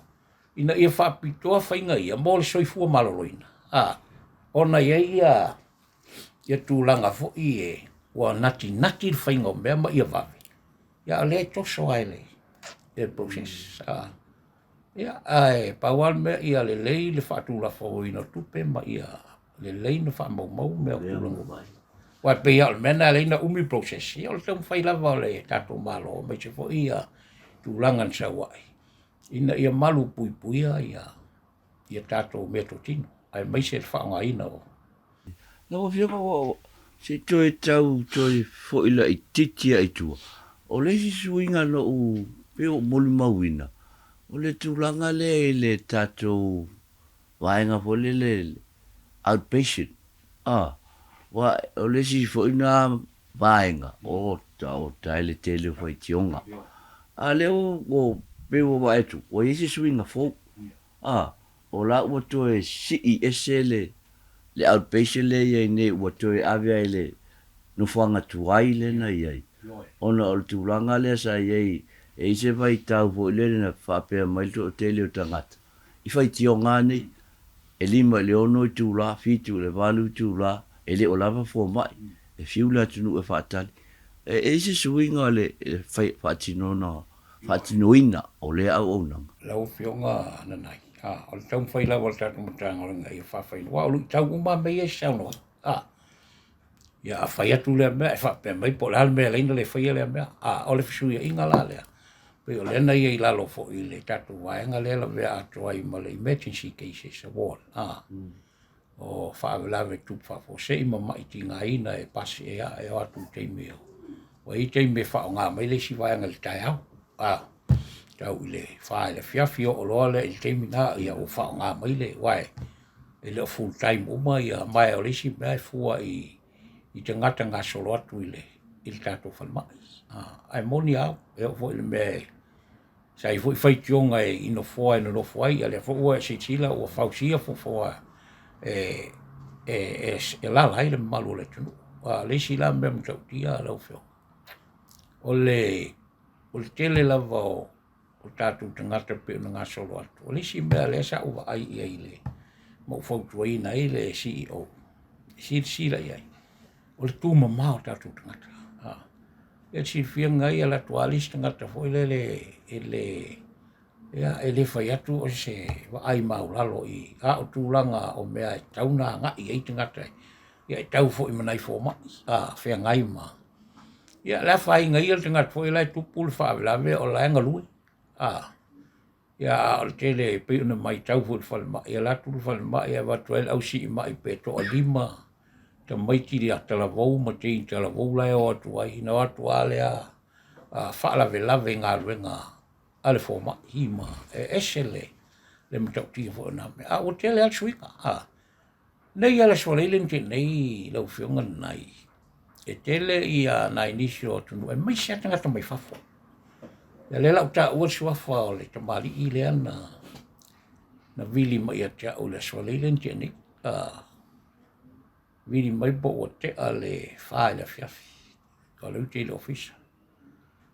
S2: ina ia faapitoa faiga ia mo le soifua maloloina. A, ona i ai ia, ia tulaga foi e ua natinati le faiga o mea ma ia vave. Ia a o lea e toso lava e le process. A, Ia, ae pau lava le mea ia lelei le faatulafonoina o tupe ma ia lelei ona faamaumau mea o tulaga uma. Aua e pei lava o le mea lena e ala ai ona umi le process, ia o le taumafai lava o le tatou Malo aemaise foi tulaga na sau ai ina ia malupuipuia ia tatou meatotino aemaise le faaaogaina o
S1: Lau Afioga ua se i toe tau toe foi laitiiti lava i tua. O le isi suiga na ou Pei ua ou molimauina, o le tulaga lea i le tatou vaega foi lele outpatient, a, aua o le isi foi lena vaega, oka oka e le tele o faitioga. A o lea ua pei ua vaai atu, ua i ai se suiga fou, a, o la ua toe sii ese le le outpatient lea e i ai nei ua toe ave ai i le nofoaga tuai lea na i ai, ona o le tulaga lea sa i ai, e i ai se vaitau foi lele na faapea mai le toatele o tagata, i faitioga lava nei, e 5 i le 6 itula, 7 i le 8 itula, e le o lava fomai, e fiu le atunuu e faatali. E i ai se suiga o le faatinoina faatinoina o lea auaunaga.
S2: Lau Afioga Nanai, a, o le taumafai lava o le tatou Matagaluega ia faafailele, aua o luitau uma lava mea ia e saunoa ai, a, ia a fai atu lea mea, e faapea mai po o le a le mea e ala ai ona le faia lea mea. A o le fesuiaiga la lea, pei o lea na i ai i lalo foi i le tatou vaega lea e lavea atoa ai ma le emergency cases award, a, o faalavelave tupu faafuasei ma mai tigaina e pasi e ae o atu i taimi o ua i ai taimi e faaaoga mai le isi vaega i le taeao a tau i le 4 i le afiafi oo loa lea i le taimi na ia ua faaaoga mai le aua e le o full time uma ia ma o le isi mea e fua i i tagata gasolo atu i le i le tatou falemai ae moni au e oo foi i le mea e Sa i ai foi faitioga i nofoa e nonofo ai, a o lea foi ua e silasila ua fausia fofoa e alaala ai le mamalu o le atunuu. A o le isi la mea matautia lau Afioga, o le tele lava o tatou tagata e pei ona gasolo atu, o le isi mea lea sa ou vaai i ai ma ou fautuaina ai le CEO e silasila i ai, o le tumama o tatou tagata. Ia te silafia lena e alu atu lava le isi tagata foi lele e le, ia, e le fai atu o se vaai maualalo i, a o tulaga o mea e tatau ona agai i ai tagata, ia e tau foi ma nai fomai a feagai ma, ia le afaina ia o le tagata foi la e tupu le faalavelave o la e galue, a. Ia, a o le tele e pei ona matau foi i le falemai, e alu atu le falemai e avatu ai le au sii mai pe toalima tamaiti ia talavou ma teine talavou la e o atu ai, ona o atu lava lea faalavelave i galuega a le fomai ma e ese le matautia foi o na mea. A ua tele lava le suiga. Nei lava i le Aso Faraile na tea nei lau Afioga Nanai, e tele ia nai nisi o atunuu aemaise lava tagata mai fafo. Ia lea o le a ou taua le suafa o le tamalii lea na na vili mai ia te au i le Aso Faraile na tea nei. Vili mai po ua tea le 4 i le afiafi, o lea ou te i le ofisa.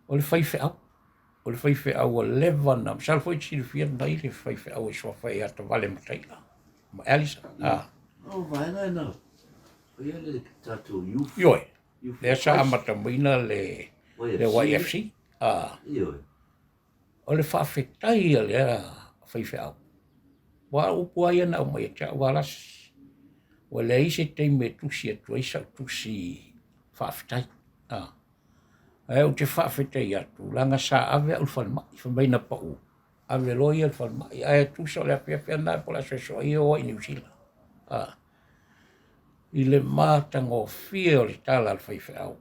S2: O le faifeau, o le faifeau ua leva ona, masalo foi e te silafia Nanai le faifeau e suafa ai ia Tavale Mataia ma Alison.
S1: Ah. O vaega na, o ia le tatou youth.
S2: Ioe, lea sa amata maina le, le YFC. Ah.
S1: Ioe.
S2: O le faafetai a lea faifeau, aua o upu lava ia na aumai ia te au, Valasi, ua leai se taimi e tusi atu ai sau tusi faafetai. Ah. Ae ou te faafetai atu leaga sa ave au i le falemai, fai mai na pau, ave loa ia i le falemai. Ae tusa o le afiafi lena po o le aso e soa ai e o ai i Niu Sila. A, i le matagofie o le tala a le faifeau.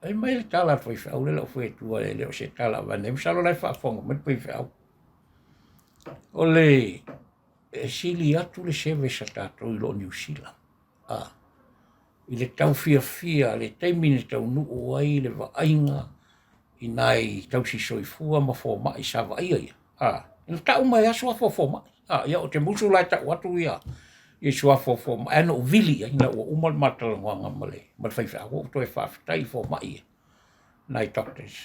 S2: Fai mai le tala a le faifeau lea o le a ou fai atua e le o se tala avane ai, masalo o la e faafofoga mai le faifeau. O le, e sili atu le service a tatou i lo Niu Sila. A, i le tau fiafia i le taimi na taunuu ai le vaaiga i nai tausi soifua ma fomai sa vaaia ia, a, na tau mai lava suafa o fomai. A, ia ou te musu la e tau atu ia ia suafa o fomai, ae na ou vili i ai ina ua uma le ma talanoaga ma le ma le faifeau, ua ou toe faafetai i fomai ia, nai doctors,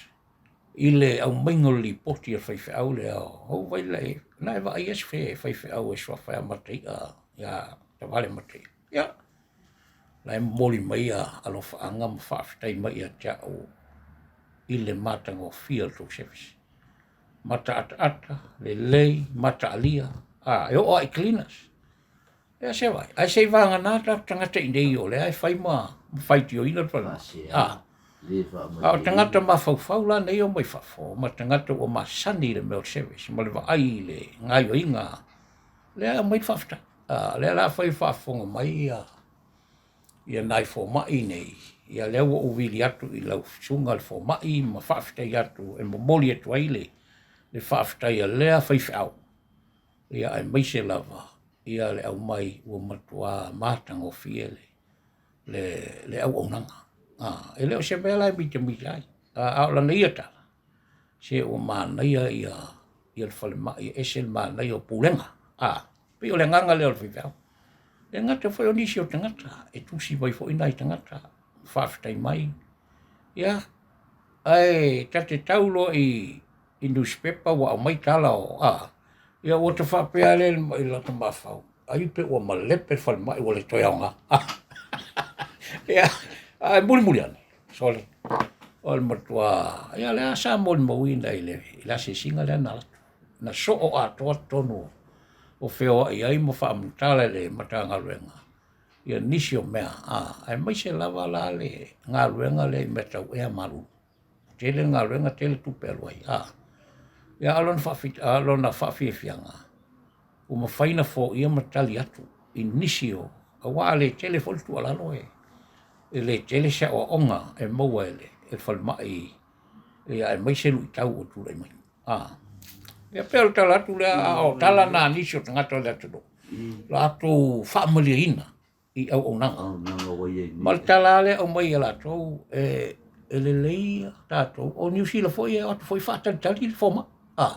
S2: i le aumaiga o le lipoti a le faifeau lea, ou vaai la i ai, na e vaaia se faifeau e suafa ia Mataia, ia Tavale Mataia. Ia, la e momoli mai ia alofaaga ma faafetai mai ia te au i le matagofie o le tou service. Mataataata, lelei, mataalia, a, e oo lava i cleaners. Ia se vaai, ae se i vagana tatou tagata i inei o lea e fai ma faitioina le falemai. A, a o tagata mafaufau la nei e omai fafo ma tagata ua masani i le mea o le service ma le vaai i le gaoioiga, lea e aumai le faafetai. A, o lea la afai o faafofoga mai ia nai fomai nei, Ia lea ua ou vili atu i lau susuga le fomai ma faafetai atu e momoli atu ai le le faafetai a lea faifeau, ia aemaise lava ia le aumai ua matua matagofie le le le auaunaga. A, e le o se mea la e mitamita ai, a o lana ia tala, se ua manaia ia ia le falemai e ese le manaia o pulega. A, pei o le agaga lea o le faifeau. E le gata foi o nisi o tagata, e tusi mai foi nai tagata, faafetai mai. Ia, ae ta te tau loa i i nusipepa ua aumai tala o a, ia ua ta faapea lea i lata mafaufau, ai pe ua malepe le falemai ua le toe aoga. Ia, ae mulimuli ane, sole, o le matua, ia lea sa molimauina i le, i le asiasiga lea na alu atu. Na soo atoa totonu o feoai ai ma faamatala i le Matagaluega ia nisi o mea, a, aemaise lava la le galuega lea i mea tau ea malulu. Tele galuega, tele tupe alu ai, a. Ia a o lona a lona faafiafiaga, ua mafai ona foia ma tali atu i nisi o, aua a le tele foi le tuualalo e, e le tele se aoaoga e maua e le, e le falemai, ia aemaise luitau ua tulai mai. A. Ia pei o le tala atu lea, a o tala na a nisi o tagata o le atunuu, latou faamalieina i auaunaga.
S1: Auaunaga ua i ai nei.
S2: Ma le tala lava lea e aumai e latou, e, e lelei tatou. O Niu Sila foi e o atu foi faatalitali le fomai. A,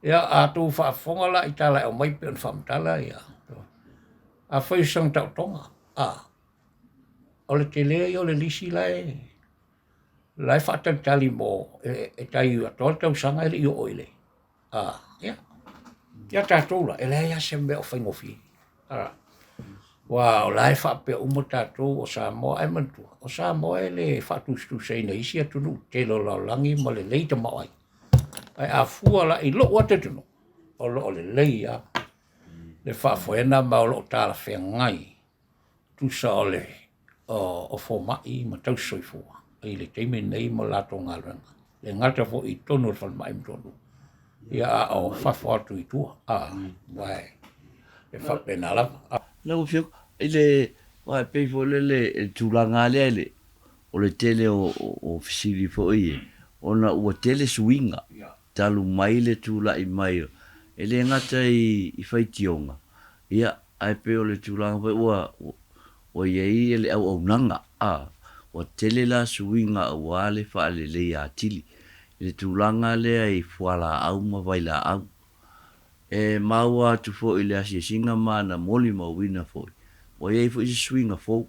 S2: ia a outou faafofoga la i tala e aumai pei ona faamatala ia, afai o se taotoga, a, o le tele ia o le lisi la e la e faatalitali mo e, e tai atoa le tausaga e le i oo i le A, ia, ia tatou la, e leai lava se mea o faigofie. A, aua o la e faapea uma tatou o Samoa, ae manatua, o Samoa e le faatusatusaina i isi atunuu tetele o le lalolagi ma lelei tamaoaiga. Ae a fua la i lou lava talitonuga, o lo o lelei lava le faafoega ma o lo o talafeagai tusa o le o fomai ma tausi soifua i le taimi lenei ma latou galuega. E le gata foi i totonu o le falemai ma totonu, ia a o fafo atu i tua, a, aua e faapena lava.
S1: Lau Afioga, i le, aua e pei foi lele i le tulaga lava lea i le, o le tele o fesili foi ia, ona ua tele suiga talu mai le tulai mai, e le gata i faitioga, ia, ae pei o le tulaga foi ua, ua i ai le auaunaga, a, ua tele la suiga aua le faaleleia atili i le tulaga lea i fualaau ma vailaau. E maua atu foi i le asiasiga ma na molimauina foi, ua i ai foi se suiga fou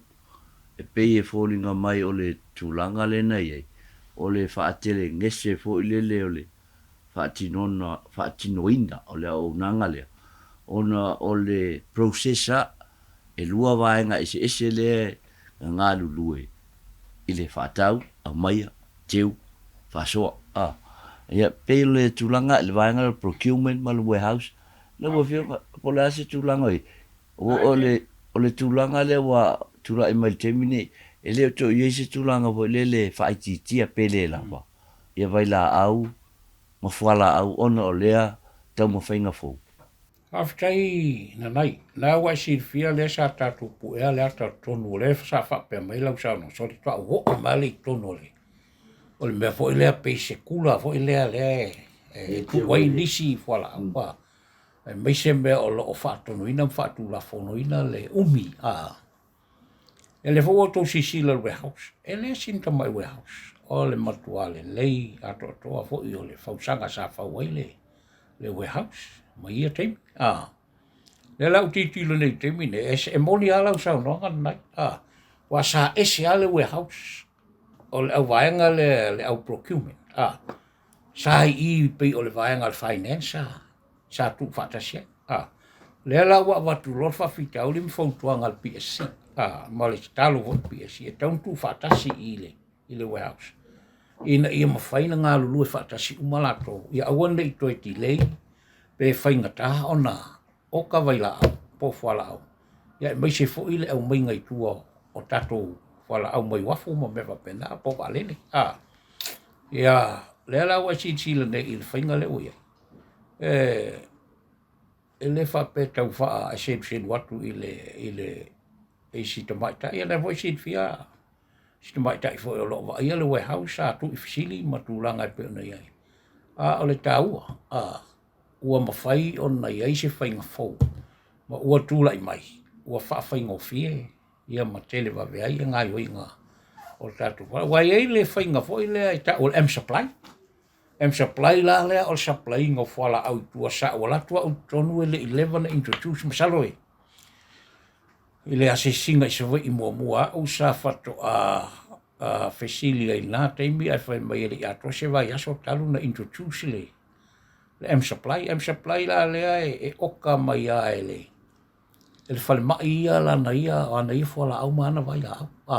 S1: e pei e foliga mai o le tulaga lea na i ai, o le faatelegese foi lele o le faatinoina faatinoina o le auaunaga lea, ona o le process a e lua vaega eseese lea e galulue i le faatau, aumaia, teu, faasoa. A, ia, pei o le tulaga i le vaega lea o le procurement ma le warehouse, lau Afioga, po o le a se tulaga o i ai? O le, o le tulaga lea ua tulai mai i le taimi lenei, e le o toe i ai se tulaga foi lele e faaitiitia pe le lava ia vailaau ma fualaau ona o lea taumafaiga fou.
S2: Faafetai Nanai, na ua e silafia lea sa tatou puea le ata o totonu o lea sa faapea mai lau saunoaga sole faatoa ou oo mai lea i totonu o le o le mea foi lea pei se kula foi lea lea e tuu ai nisi fualaau a aemaise mea o lo o faatonuina ma faatulafonoina le umi a E lea foi ua outou silasila i le warehouse, e le sina tamai warehouse, o le matua lelei atoatoa foi o le fausaga sa fau ai le, le warehouse ma ia taimi. A, lea la ua tilotilo nei i le taimi nei, e, e moni lava lau saunoaga lenei, a, aua sa ese lava le warehouse o le auvaega lea, le au procurement, a, sa i i pei o le vaega o le finance sa, sa tuufaatasi ai. A, lea la ua avatu loa le faafitauli ma fautuaga a le PSC, a, ma le tatalo foi i le PSC e tatau ona tuufaatasi i le, i le warehouse ina ia mafai ona galulue faatasi uma latou, ia aua ne i toe delay pe faigata ona oka vailaau po o fualaau, ia aemaise foi le aumaiga i tua o tatou fualaau mai uafu ma mea faapena po o vaalele. A, ia, lea la ua e silasila nei i le faiga lea ua i ai, e le faapea e tau faaseluselu atu i le i le i si tamaitai, ia lea foi e silafia. Si tamaitai foi o lo o vaaia le warehouse sa tuu i fesili ma tulaga e pei ona i ai. A o le taua, a, ua mafai ona i ai se faiga fou ma ua tulai mai, ua faafaigofie ia ma tele vave ai ia gaoioiga o le tatou fale. Aua e i ai le faiga foi lea e tau o le M-Supply. M-Supply la lea o le supply ina o fualaau i tua sa ou alu atu au i totonu e le i leva ona introduce. Masalo e i le asiasiga i Savaii muamua a au sa faatoa fesili ai i lena taimi ae fai mai e le i atoa se vaiaso talu ona introduce le M-Supply. M-Supply la lea e oka mai lava e le e le falemai ia lana ia, o ana ia fualaau ma ana vailaau. A,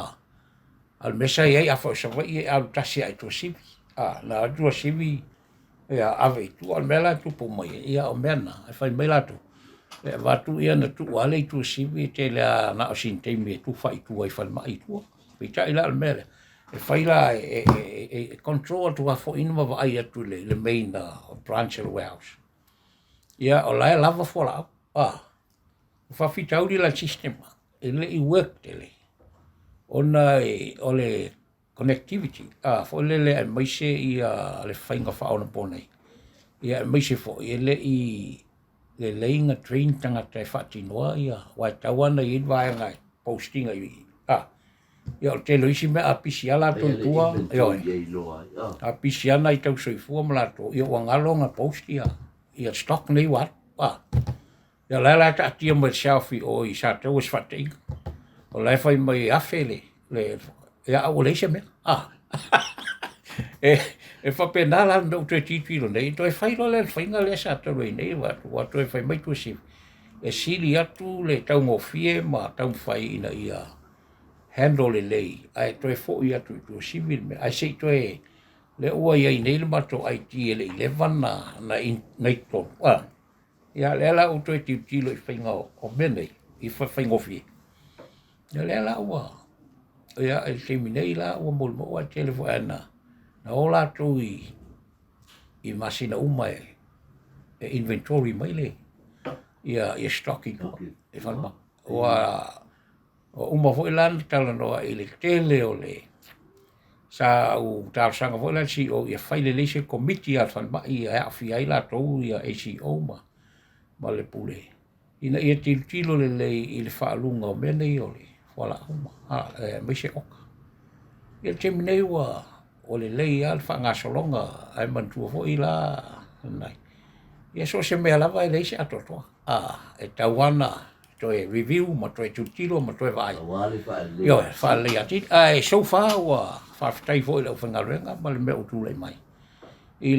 S2: a o le mea sa i ai, afai o Savaii e alu tasi lava i Tuasivi. A, na alu Tuasivi, ia, ave i tua. O le mea la e tupu mai ai, ia o mea na, e fai mai latou, e avatu ia na tuu lava lea i Tuasivi, e tele lava na o sina taimi e tufa i tua i falemai i tua. Peitai la o le mea lea, e fai la e control atu lava foi ma vaai atu i le main branch o le warehouse. Ia, o la e lava fualaau. A, o faafitauli la i le system e le i work tele ona o le connectivity a foi lele aemaise ia le faiga faaonaponei, ia aemaise foi e le i lelei na train tagata e faatinoa ia, aua e tatau lava ona i ai le vaega e post ina i a ia o le tele o isi mea a pisi lava latou i tua, ioe, a pisi lava nai tausisoifua ma latou, ia ua galo ona post ia ia stock nei ua alu. A, ia o la e taatia mai le shelf i o i Sataua se faataiga, o la e fai mai e afe le, ia a ua leai se mea. A, e faapena la le mea ua toe tilotilo nei, toe fai loa lea le faiga lea sa talu ai nei, ua toe fai mai Tuasivi, e sili atu le taugofie ma taumafai ina ia handle lelei, ae toe foi atu i Tuasivi le mea, ae se i toe lea ua i ai nei le matou IT e le i leva na i totonu. A, ia lea la ua toe tilotilo i faiga o mea nei, i faigofie. Ia lea la ua, ia i le taimi nei la ua molimau ae tele foi na o latou i masina uma e inventory mai le ia stock i tua i falemai. Ua uma foi la ona talanoa i le tele o le sa ou talosaga foi la i le CEO ia fai lelei se komiti a le falemai e aafia ai latou ia ACEO ma le pule ina ia tilotilo lelei i le faaluga o mea nei o le fualaau aemaise oka. Ia le taimi nei ua lelei lava le faagasologa ae manatua foi la lena, ia so o se mea lava e leai se atoatoa. A, e tatau lava ona toe review ma toe tilotilo ma toe vaai.
S1: Aua le faalelei.
S2: Ioe, faalelei atili. Ae so far ua faafetai foi i le aufaigaluega ma le mea ua tulai mai i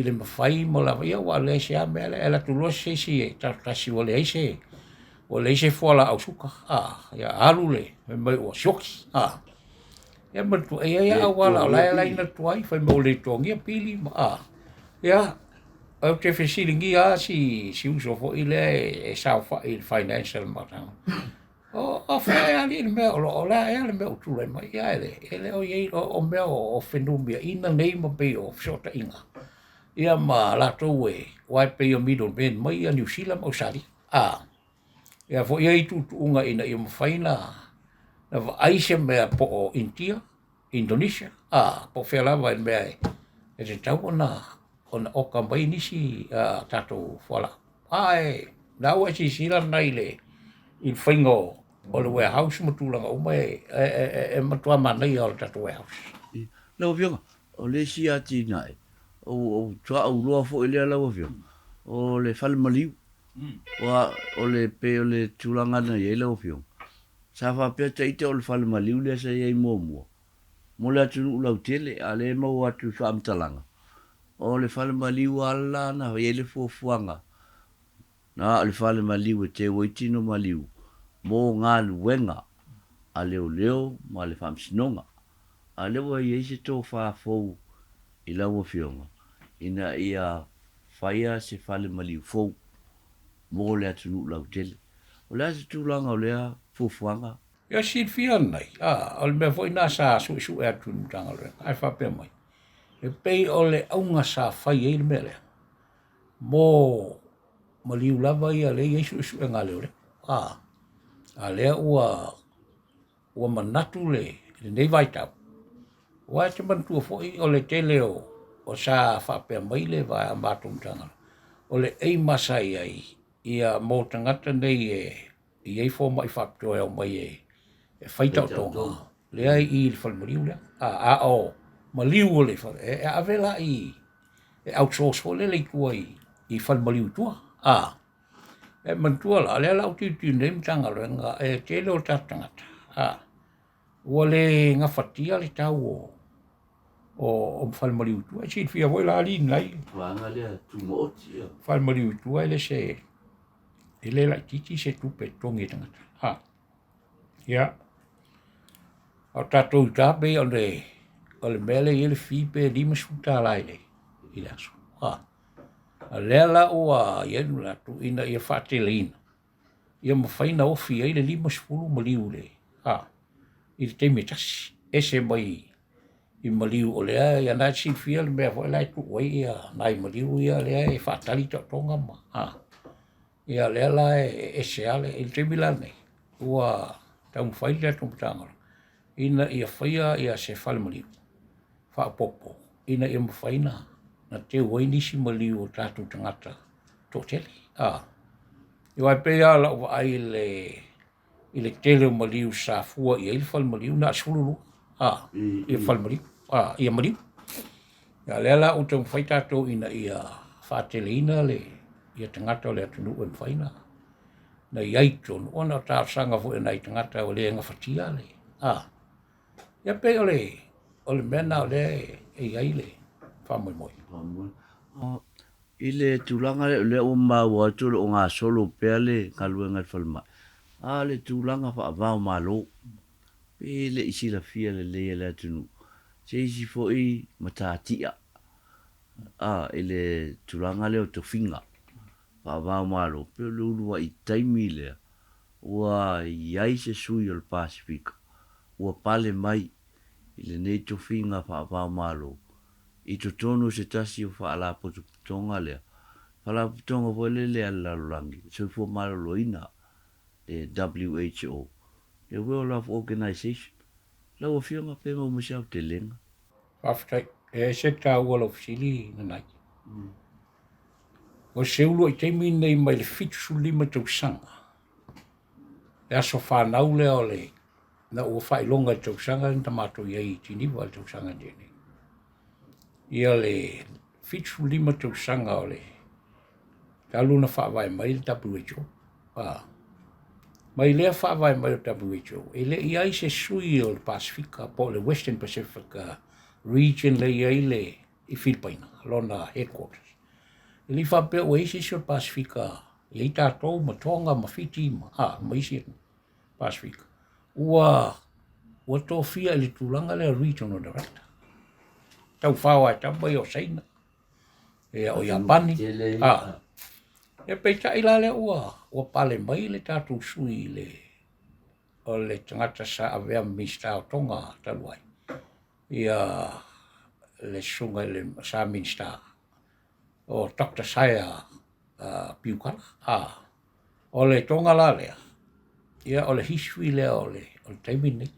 S2: le mafai ma lava, ia ua leai se a mea lea, e alu atu loa se isi e tasi ua leai se ua leai se fualaau suka, a, ia alu le fai mai ua sioki, a. Ia manatua, e i ai lava auala o la e laina atu ai, fai mai ua le totogia pili ma, a. Ia, ou te fesiligia lava si uso foi lea e saofai i le financial o fea e alii le mea o lo o le a ea le mea ua tulai mai, ia e le o i ai o mea o fenumiaiga nei ma pei o fesootaiga ia ma latou e aua e pei o middlemen mai ia Niu Sila ma Ausetalia. A, ia foi e i ai tuutuuga ina ia mafai na vaai se mea po o Initia, Indonesia, a, po o fea lava i le mea e tatau ona oka mai nisi a tatou fualaau. Ae la ua e silasila lena i le faiga o le warehouse ma tulaga uma e matua manaia o le tatou warehouse.
S1: Lau Afioga, o le isi atinae, ou faatoa ou iloa foi lea lau Afioga, o le fale maliu. Aua o le pei o le tulaga na i ai lau Afioga, sa faapea ta ita o le fale maliu lea sa i ai muamua mo le atunuu lautele, a o lea e maua atu i faamatalaga, o le fale maliu lava la na i ai le fuafuaga, na o le fale maliu e teu ai tino maliu mo galuega a leoleo ma le faamasinoga. A o lea ua i ai se tofa fou i lau Afioga ina ia faia se fale maliu fou mo le atunuu lautele. O le a se tulaga o lea fuafuaga?
S2: Ia silafia nei, a, o le mea foi lena sa suesue atu i le Matagaluega, ae faapea mai, e pei o le auga sa fai ai le mea lea, mo maliu lava ia lea e i ai suesuega a leoleo. A, a lea ua manatu le lenei vaitau, aua e te manatua foi o le tele o sa faapea mai le a matou Matagaluega, o le aim sa i ai ia mo tagata nei e i ai fomai faapitoa e omai e fai taotoga lea i i le falemaliu lea. A o maliu o le fale, e ave la i e outsource foi lele i tua i falemaliu i tua. E manatua la, o lea la ua tilotilo nei le Matagaluega, e tele o tatou tagata ua le gafatia le tau o falemaliu i tua. E silafia foi la alii lenai.
S1: Vaega lea tumaoti. Ia.
S2: Falemaliu i tua e le se e le laitiiti se tupe e totogi e tagata. Ha. Ia. A o tatou i uta pei o le mea lea e i ai le fee pe $50 i le aso. Ha. A lea la ua i ai le manatu ina ia faateleina, ia mafai ona ofi ai le 50 maliu i le, ha, i le taimi e tasi, ese mai i maliu o lea, ia na e silafia le mea foi la e tuu ai ia nai maliu ia lea e faatali taotoga ma, ha, ia lea la e ese lava le, i le taimi la lenei, ua taumafai le tatou Matagaluega ina ia faia ia se falemaliu faaopoopo ina ia mafai ona teu ai nisi maliu o tatou tagata toatele. Aua e pei lava o lau vaai i le tele o maliu sa fua i ai le falemaliu, na o le 12 ia falemaliu, ia maliu. A o lea la ua taumafai tatou ina ia faateleina le ia tagata o le atunuu e mafai ona i ai i totonu, ona o talosaga foi a nai tagata ua le gafatia le, ia pei o le mea lena o lea e i ai le faamoemoe.
S1: I le tulaga lea, o lea ua maua atu o lo o gasolo pea le galuega i le falemai, a o le tulaga faava-o-Malo, pe le i silafia lelei e le atunuu se isi foi matatia i le tulaga lea o tofiga faava-o-Malo, pei o le uluai taimi lea ua i ai se sui o le Pasefika ua pale mai i lenei tofiga faava-o-Malo i totonu o se tasi o faalapotopotoga lea, faalapotopotoga foi lele a le lalolagi, le Soifua Maloloina, le WHO, le World Health Organization. Lau Afioga, pe maua mai se aotelega?
S2: Faafetai. E ese le taua o lau fesili, Nanai. O se uluai taimi lenei mai le 75 tausaga, le aso fanau lea o le na ua faailoga i le tausaga na matou i ai i Tiniva i le tausaga nei. Ia le 75 tausaga o le talu na faavae mai le WHO. Mai lea faavae mai o le WHO, e le i ai se sui o le Pasefika po o le Western Pacific Region lea i ai le i Filipaina, lona headquarters. E le i faapea ua i ai se isi o le Pasefika, e i ai tatou ma Tonga ma Fiti ma isi Pasefika, ua tofia i le tulaga lea regional director. Taufao lava e tama ia o Saina, ia o Iapani. Ia peitai la lea ua pale mai le tatou sui i le o le tagata sa avea ma Minisita o Tonga talu ai, ia le susuga i le sa Minisita o Dr. Saia Piukala. O le Tonga la lea, ia o le history lea o le taimi lenei.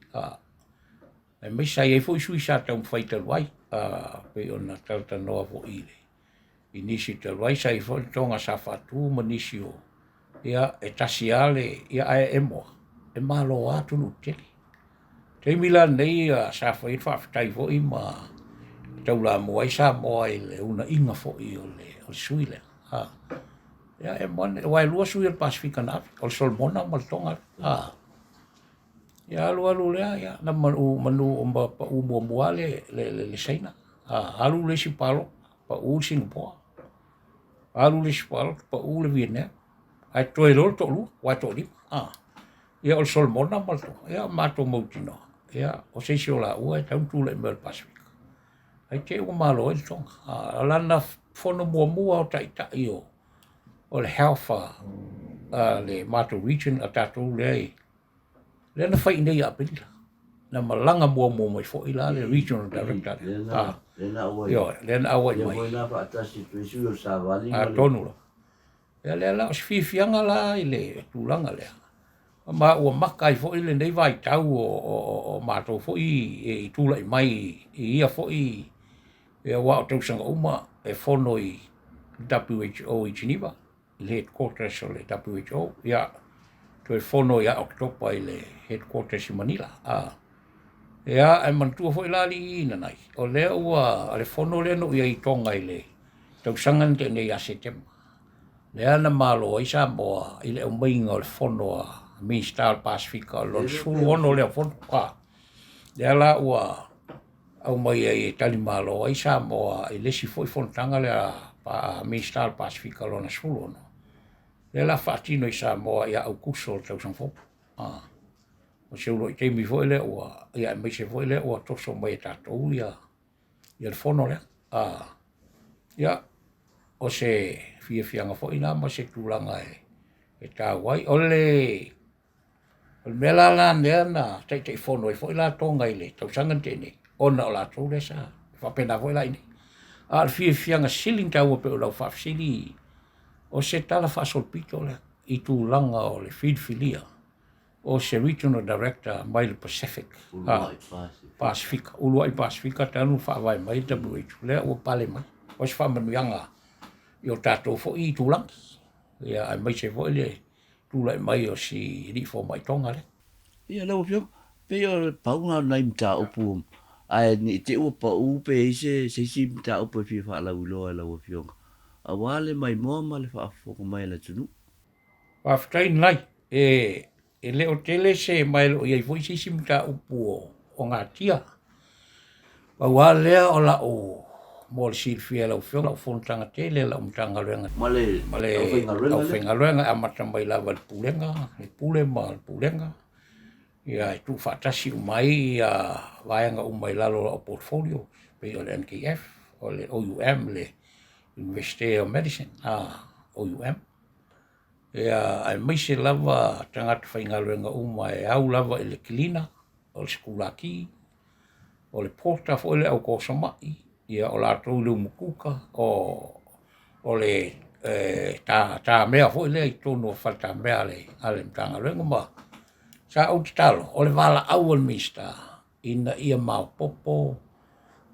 S2: Aemaise sa i ai foi sui sa taumafai talu ai, pei ona talatalanoa foi i nisi talu ai, sa i ai foi le Tonga sa faatu ma nisi o, ia e tasi lava le, ia ae e moa, e malo lava atunuu tetele. Taimi la lenei sa fai ai le faafetai foi ma taulamua ai Samoa i le unaiga foi o le sui lea. Ia e moni, aua e lua sui o le Pasefika na ave, o le Solomona ma le Tonga. Ia alu alu lea, ia, na manu ma pau muamua le Saina. Alu le isi palota, pau le Singapore. Alu le isi palota, pau le Vietnam. Ae totoe loa le toalua, aua e toalima. Ia o le Solomona ma le Tonga, ia matou mautinoa, ia o se isi o laua e tatau ona tulai mai o le Pasefika. Ae te i ua malo ai le Tonga. O lana fono muamua o taitai o le health a le matou region a tatou lea i lea na fai i inei ia Aperila. Na malaga muamua mai foi la le regional director
S1: lea.
S2: Ioe, lea na auai mai. Atonu la. Ia lea la o se fiafiaga la i le tulaga lea. Ma ua maka ai foi lenei vaitau o matou foi i tulai mai i ia foi, aua o tausaga uma e fono i WHO i Geneva, i le headquarters o le WHO, ia toe fono ia Oketopa i le headquarters i Manila. Ia, ae manatua foi la alii nanai, o lea ua, o le fono lea na ou i ai i Toga i le tausaga na tea nei ia Setema, lea na malo ai Samoa i le aumaiga o le fono a Minisita o le Pasefika, o le lona 16 lea o fono. Lea la ua aumai ai e talimalo ai Samoa i le isi foi fonotaga lea a Minisita o le Pasefika lona 16, lea la faatino i Samoa ia Aukuso o le tausaga fou. O se uluai taimi foi lea ua, ia aemaise foi lea ua toso mai e tatou ia le fono lea. Ia, o se fiafiaga foi lena ma se tulaga e taua ai. O le mea la la lea na Taitaifono ai foi la Toga i le tausaga na tea nei, ona o latou lea sa faapena foi la i inei. A o le fiafiaga sili ona taua pei o lau faafesili, o se tala faasolopito lea i tulaga o le filifilia o se Regional Director mai le Pacific, Pasefika, Uluai Pasefika talu faavae mai le WHO, lea ua pale mai. O se faamanuiaga i o tatou foi itulagi, ia aemaise foi le tulai mai o si alii fomai Toga lea.
S1: Ia lau Afioga, pei o le pau lena o nai mataupu, ae ne i te i ua pau pe i ai se se isi mataupu e fia faalauiloa e lau Afioga, aua le maimoa ma le faafofoga mai a le atunuu.
S2: Faafetai Nai. E le o tele se, ma e le o i ai foi se isi mataupu o natia. Pau lava lea o lau, mo le silafia e lau Afioga, lau fonotaga tele a lau Matagaluega
S1: ma le
S2: aufaigaluega e amata mai lava i le Pulega, le Pule ma le Pulega, ia e tuufaatasi uma ai ia vaega uma i lalo o lau portfolio, pei o le NKF, o le OUM, le University of Medicine, OUM. Ia, aemaise lava tagata faigaluega uma e au lava i le cleaner, o le sikulaki, o le porter foi le au kosama'i, ia o latou i le umukuka, o le tamea foi lea i totonu o faletamea a le Matagaluega. Ma sa ou tatalo, o le valaau a le Minisita ina ia maopoopo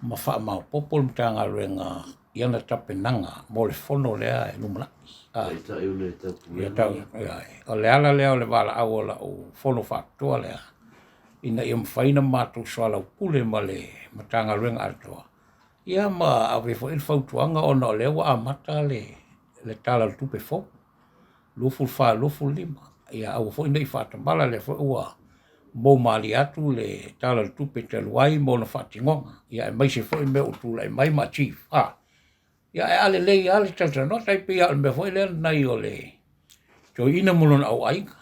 S2: ma faamaopoopo le Matagaluega i ana tapenaga mo le fono lea e lumanai.
S1: Taitai o le taupulega.
S2: O le ala lea o le valaau o lau fono faapitoa lea, ina ia mafai ona matou soalaupule ma le Matagaluega atoa, ia ma ave foi le fautuaga ona o lea ua amata le Tala o le Tupe fou 24, 25. Ia aua foi ne i faatamala, lea foi ua mou malie atu le Tala o le Tupe talu ai ma ona faatinoga, ia aemaise foi mea ua tulai mai ma achieve. Ia ae a lelei lava le talatalanoa, tai pei lava o le mea foi lea nai o le toeaina ma lona auaiga,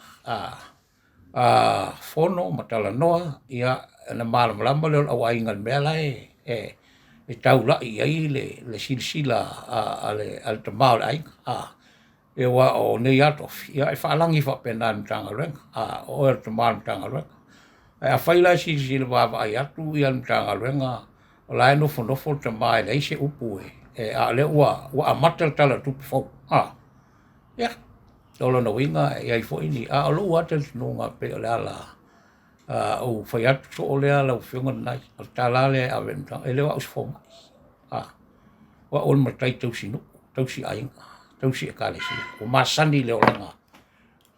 S2: fono ma talanoa, ia ona malamalama lea o le auaiga i le mea la e taulai i ai le silasila a le tama o le aiga. Aua o nei lava tofi, ia e faalagi faapena e le Matagaluega, o oe o le tama o le Matagaluega. Ae afai la e silasila vaavaai atu le Matagaluega o la e nofonofo le tama e leai se upu, a o lea ua amata le Tala o le Tupe fou. Ia, o lona uiga e i ai foi ni, a o lou lava talitonuga pei o le ala ou fai atu soo lea lau Afioga lenai, o le tala lea e ave i le Matagaluega, e le o au o se fomai, o au o le matai tausinuu, tausi aiga, tausi ekalesia, ua masani i le olaga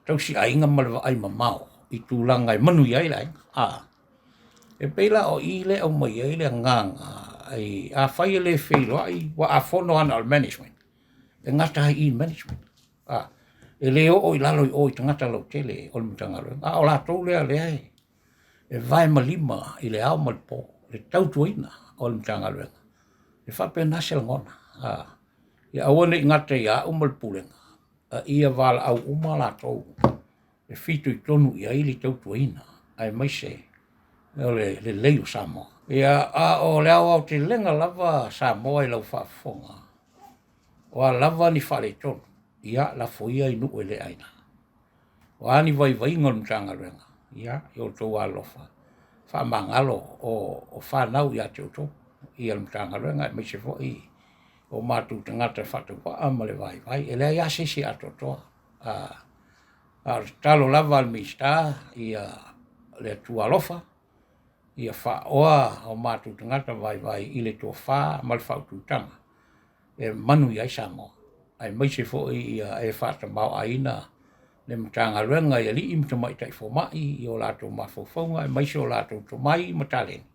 S2: tausi aiga ma le vaai mamao i tulaga e manuia ai le aiga. E pei la o i lea e aumai ai le agaga, afai e le feiloai, aua a fono lava na o le management, e gata ai i i le management, e le oo i lalo i o i tagata lautele o le Matagaluega, a o latou lea lea e vae ma lima i le ao ma le po le tautuaina o le Matagaluega. E faapena se lagona, ia aua ne i gata ia au ma le Pulega, a ia valaau uma latou e fitoitonu i ai le tautuaina aemaise o le lelei o Samoa. Ia, a o le aoaotelega lava Samoa i lau faafofoga, o a lava ni faaletonu, ia lafo ia i nuu e le aina. O a ni vaivaiga o le Matagaluega, ia outou alolofa, faamagalo o fanau ia te outou ia le Matagaluega, aemaise foi o matou tagata faatauvaa ma le vaivai. E leai lava se isi e atoatoa. A o le tatalo lava a le Minisita ia le Atua alofa ia faaoa o matou tagata vaivai i le tofa ma le faaututaga e manuia ai Samoa, aemaise foi ia e faatamaoaiina le Matagaluega i alii ma tamaitai fomai i o latou mafaufauga aemaise o latou tomai ma taleni,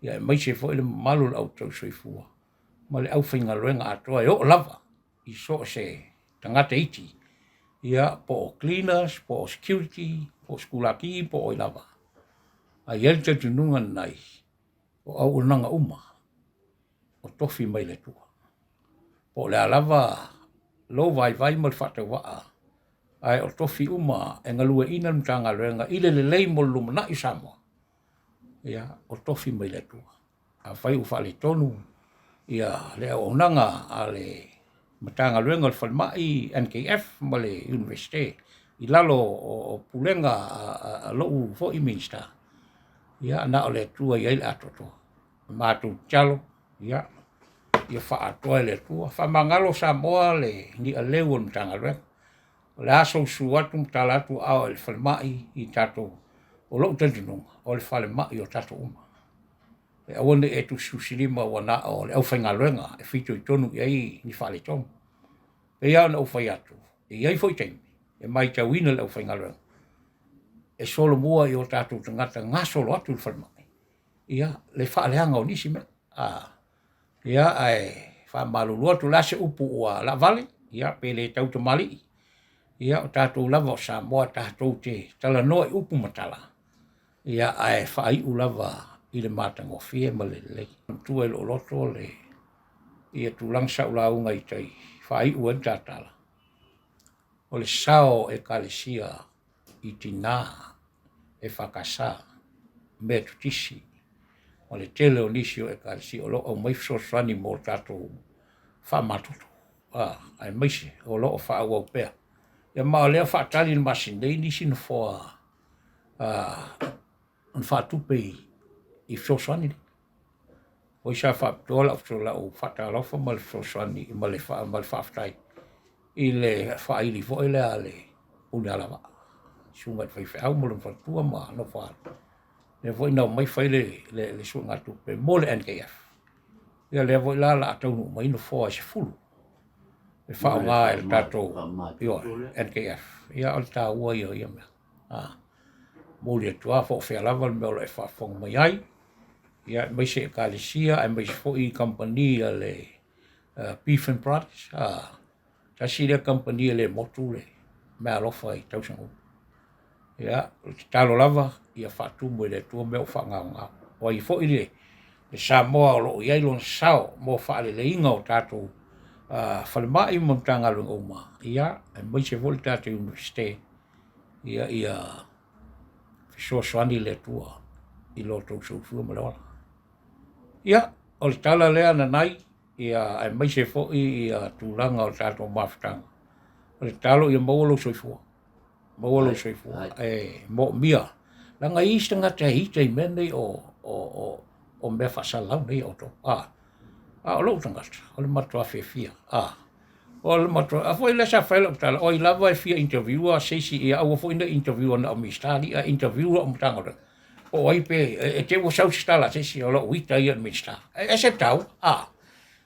S2: ia aemaise foi le mamalu o le au tausisoifua ma le aufaigaluega atoa e oo lava i so o se tagata iti, ia po o cleaners, po o security, po o sikulaki, po o ai lava. Ae i ai le talitonuga lenai, o auaunaga uma o tofi mai le Atua. Po o le a lava lou vaivai ma le faatauvaa, ae o tofi uma e galueaiina le Matagaluega i le lelei mo le lumanai o Samoa, ia, o tofi mai le Atua. Afai ua faaletonu ia le auaunaga a le Matagaluega o le Falemai, NKF ma le Iunivesite i lalo o pulega a lou foi Minisita, ia na o le Atua e i ai le atoatoa. Matou tatalo, ia, ia faaatoa e le Atua. Faamagalo Samoa le nialeu o le Matagaluega. O le a sou susu atu ma tala atu aao i le falemai i tatou, o lou talitonuga, o le falemai o tatou uma. E aua ne i e tusitusilima ua na o le aufaigaluega e fitoitonu i ai ni faaletonu. E pei lava ona ou fai atu, e i ai foi taimi e matauina e le aufaigaluega e solomua i o tatou tagata gasolo atu i le falemai, ia le faaleaga o nisi mea. Ia, ae faamalulu atu, o le a se upu ua laavale, ia pe le tautamalii, ia o tatou lava o Samoa tatou te talanoa i upu ma tala, ia ae faaiu lava i le matagofie ma le lelei. Manatua i lou loto le ia tulaga sa ou lauga i tai faaiu ai le ta tala, o le sao o Ekalesia i tina EFKS, Metotisi, ma le tele o nisi o Ekalesia o lo o aumai fesoasoani mo tatou faamamatoto, aemaise o lo o faaauau pea. Ia ma o lea e faatali i le masina nei nisi nofoa ona faatupe i fesoasoani nei. Foi sa faapitoa lau faatalofa ma le fesoasoani ma le faafetai i le faaili foi lea a le Punialavaa, susuga i le faifeau ma lona faletua ma Nofoalo. Lea foi na omai fai le suegatupe mo le NKF. Ia lea foi la o le a taunuu mai nofoa e 10 e faaaoga e le tatou NKF. Ia o le taua ia o ia mea. Momoli atu lava po o fea lava le mea o lo o e faafofoga mai ai, ia aemaise Ekalesia aemaise foi kamupani a le Beef and Brothers, tasi lea kamupani e le motu le meaalofa i tausaga uma. Ia, o le tatalo lava ia faatumu e le Atua mea ua faagaogao. O ai foi le Samoa o lo o i ai lona sao mo faaleleiga o tatou falemai ma Matagaluega uma, ia, aemaise foi le tatou Iunivesite, ia ia fesoasoani le Atua i lo outou soifua ma le ola. Ia, o le tala lea Nanai, ia aemaise foi ia tulaga o le tatou mafutaga. O le tatalo ia maua lou soifua, maua lou soifua e moomia. Leaga e i ai isi tagata e ita i mea nei o mea faasalalau nei a outou. A o lou tagata, o le matua fiafia. O le matua, a foi lea sa fai lau tala, o ai lava e fia interview-a se isi, ia aua foi ne i interview-a na o Minisita alii, ae interview lau Matagaluega. Po o ai pe, e te i ua sau se tala a se isi, o lou ita ia i le Minisita. E ese le taua, a.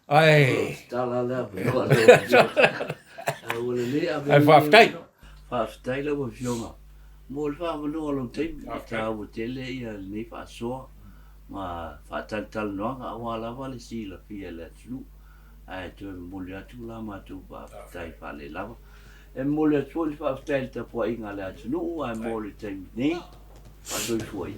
S2: Ae...
S1: Tala lea avanoa lau Afioga. Ae ua lelei ave
S2: Ae faafetai.
S1: Faafetai lau Afioga mo le faaavanoa o lou taimi. E taua tele ia lenei faasoa ma faatalatalanoaga aua lava le silafia e le atunuu. Ae toe momoli atu la matou faafetai faalelava. E momoli atu foi le faafetai i le tapuaiga a le atunuu ae mo le taimi nei, faasoifua ia.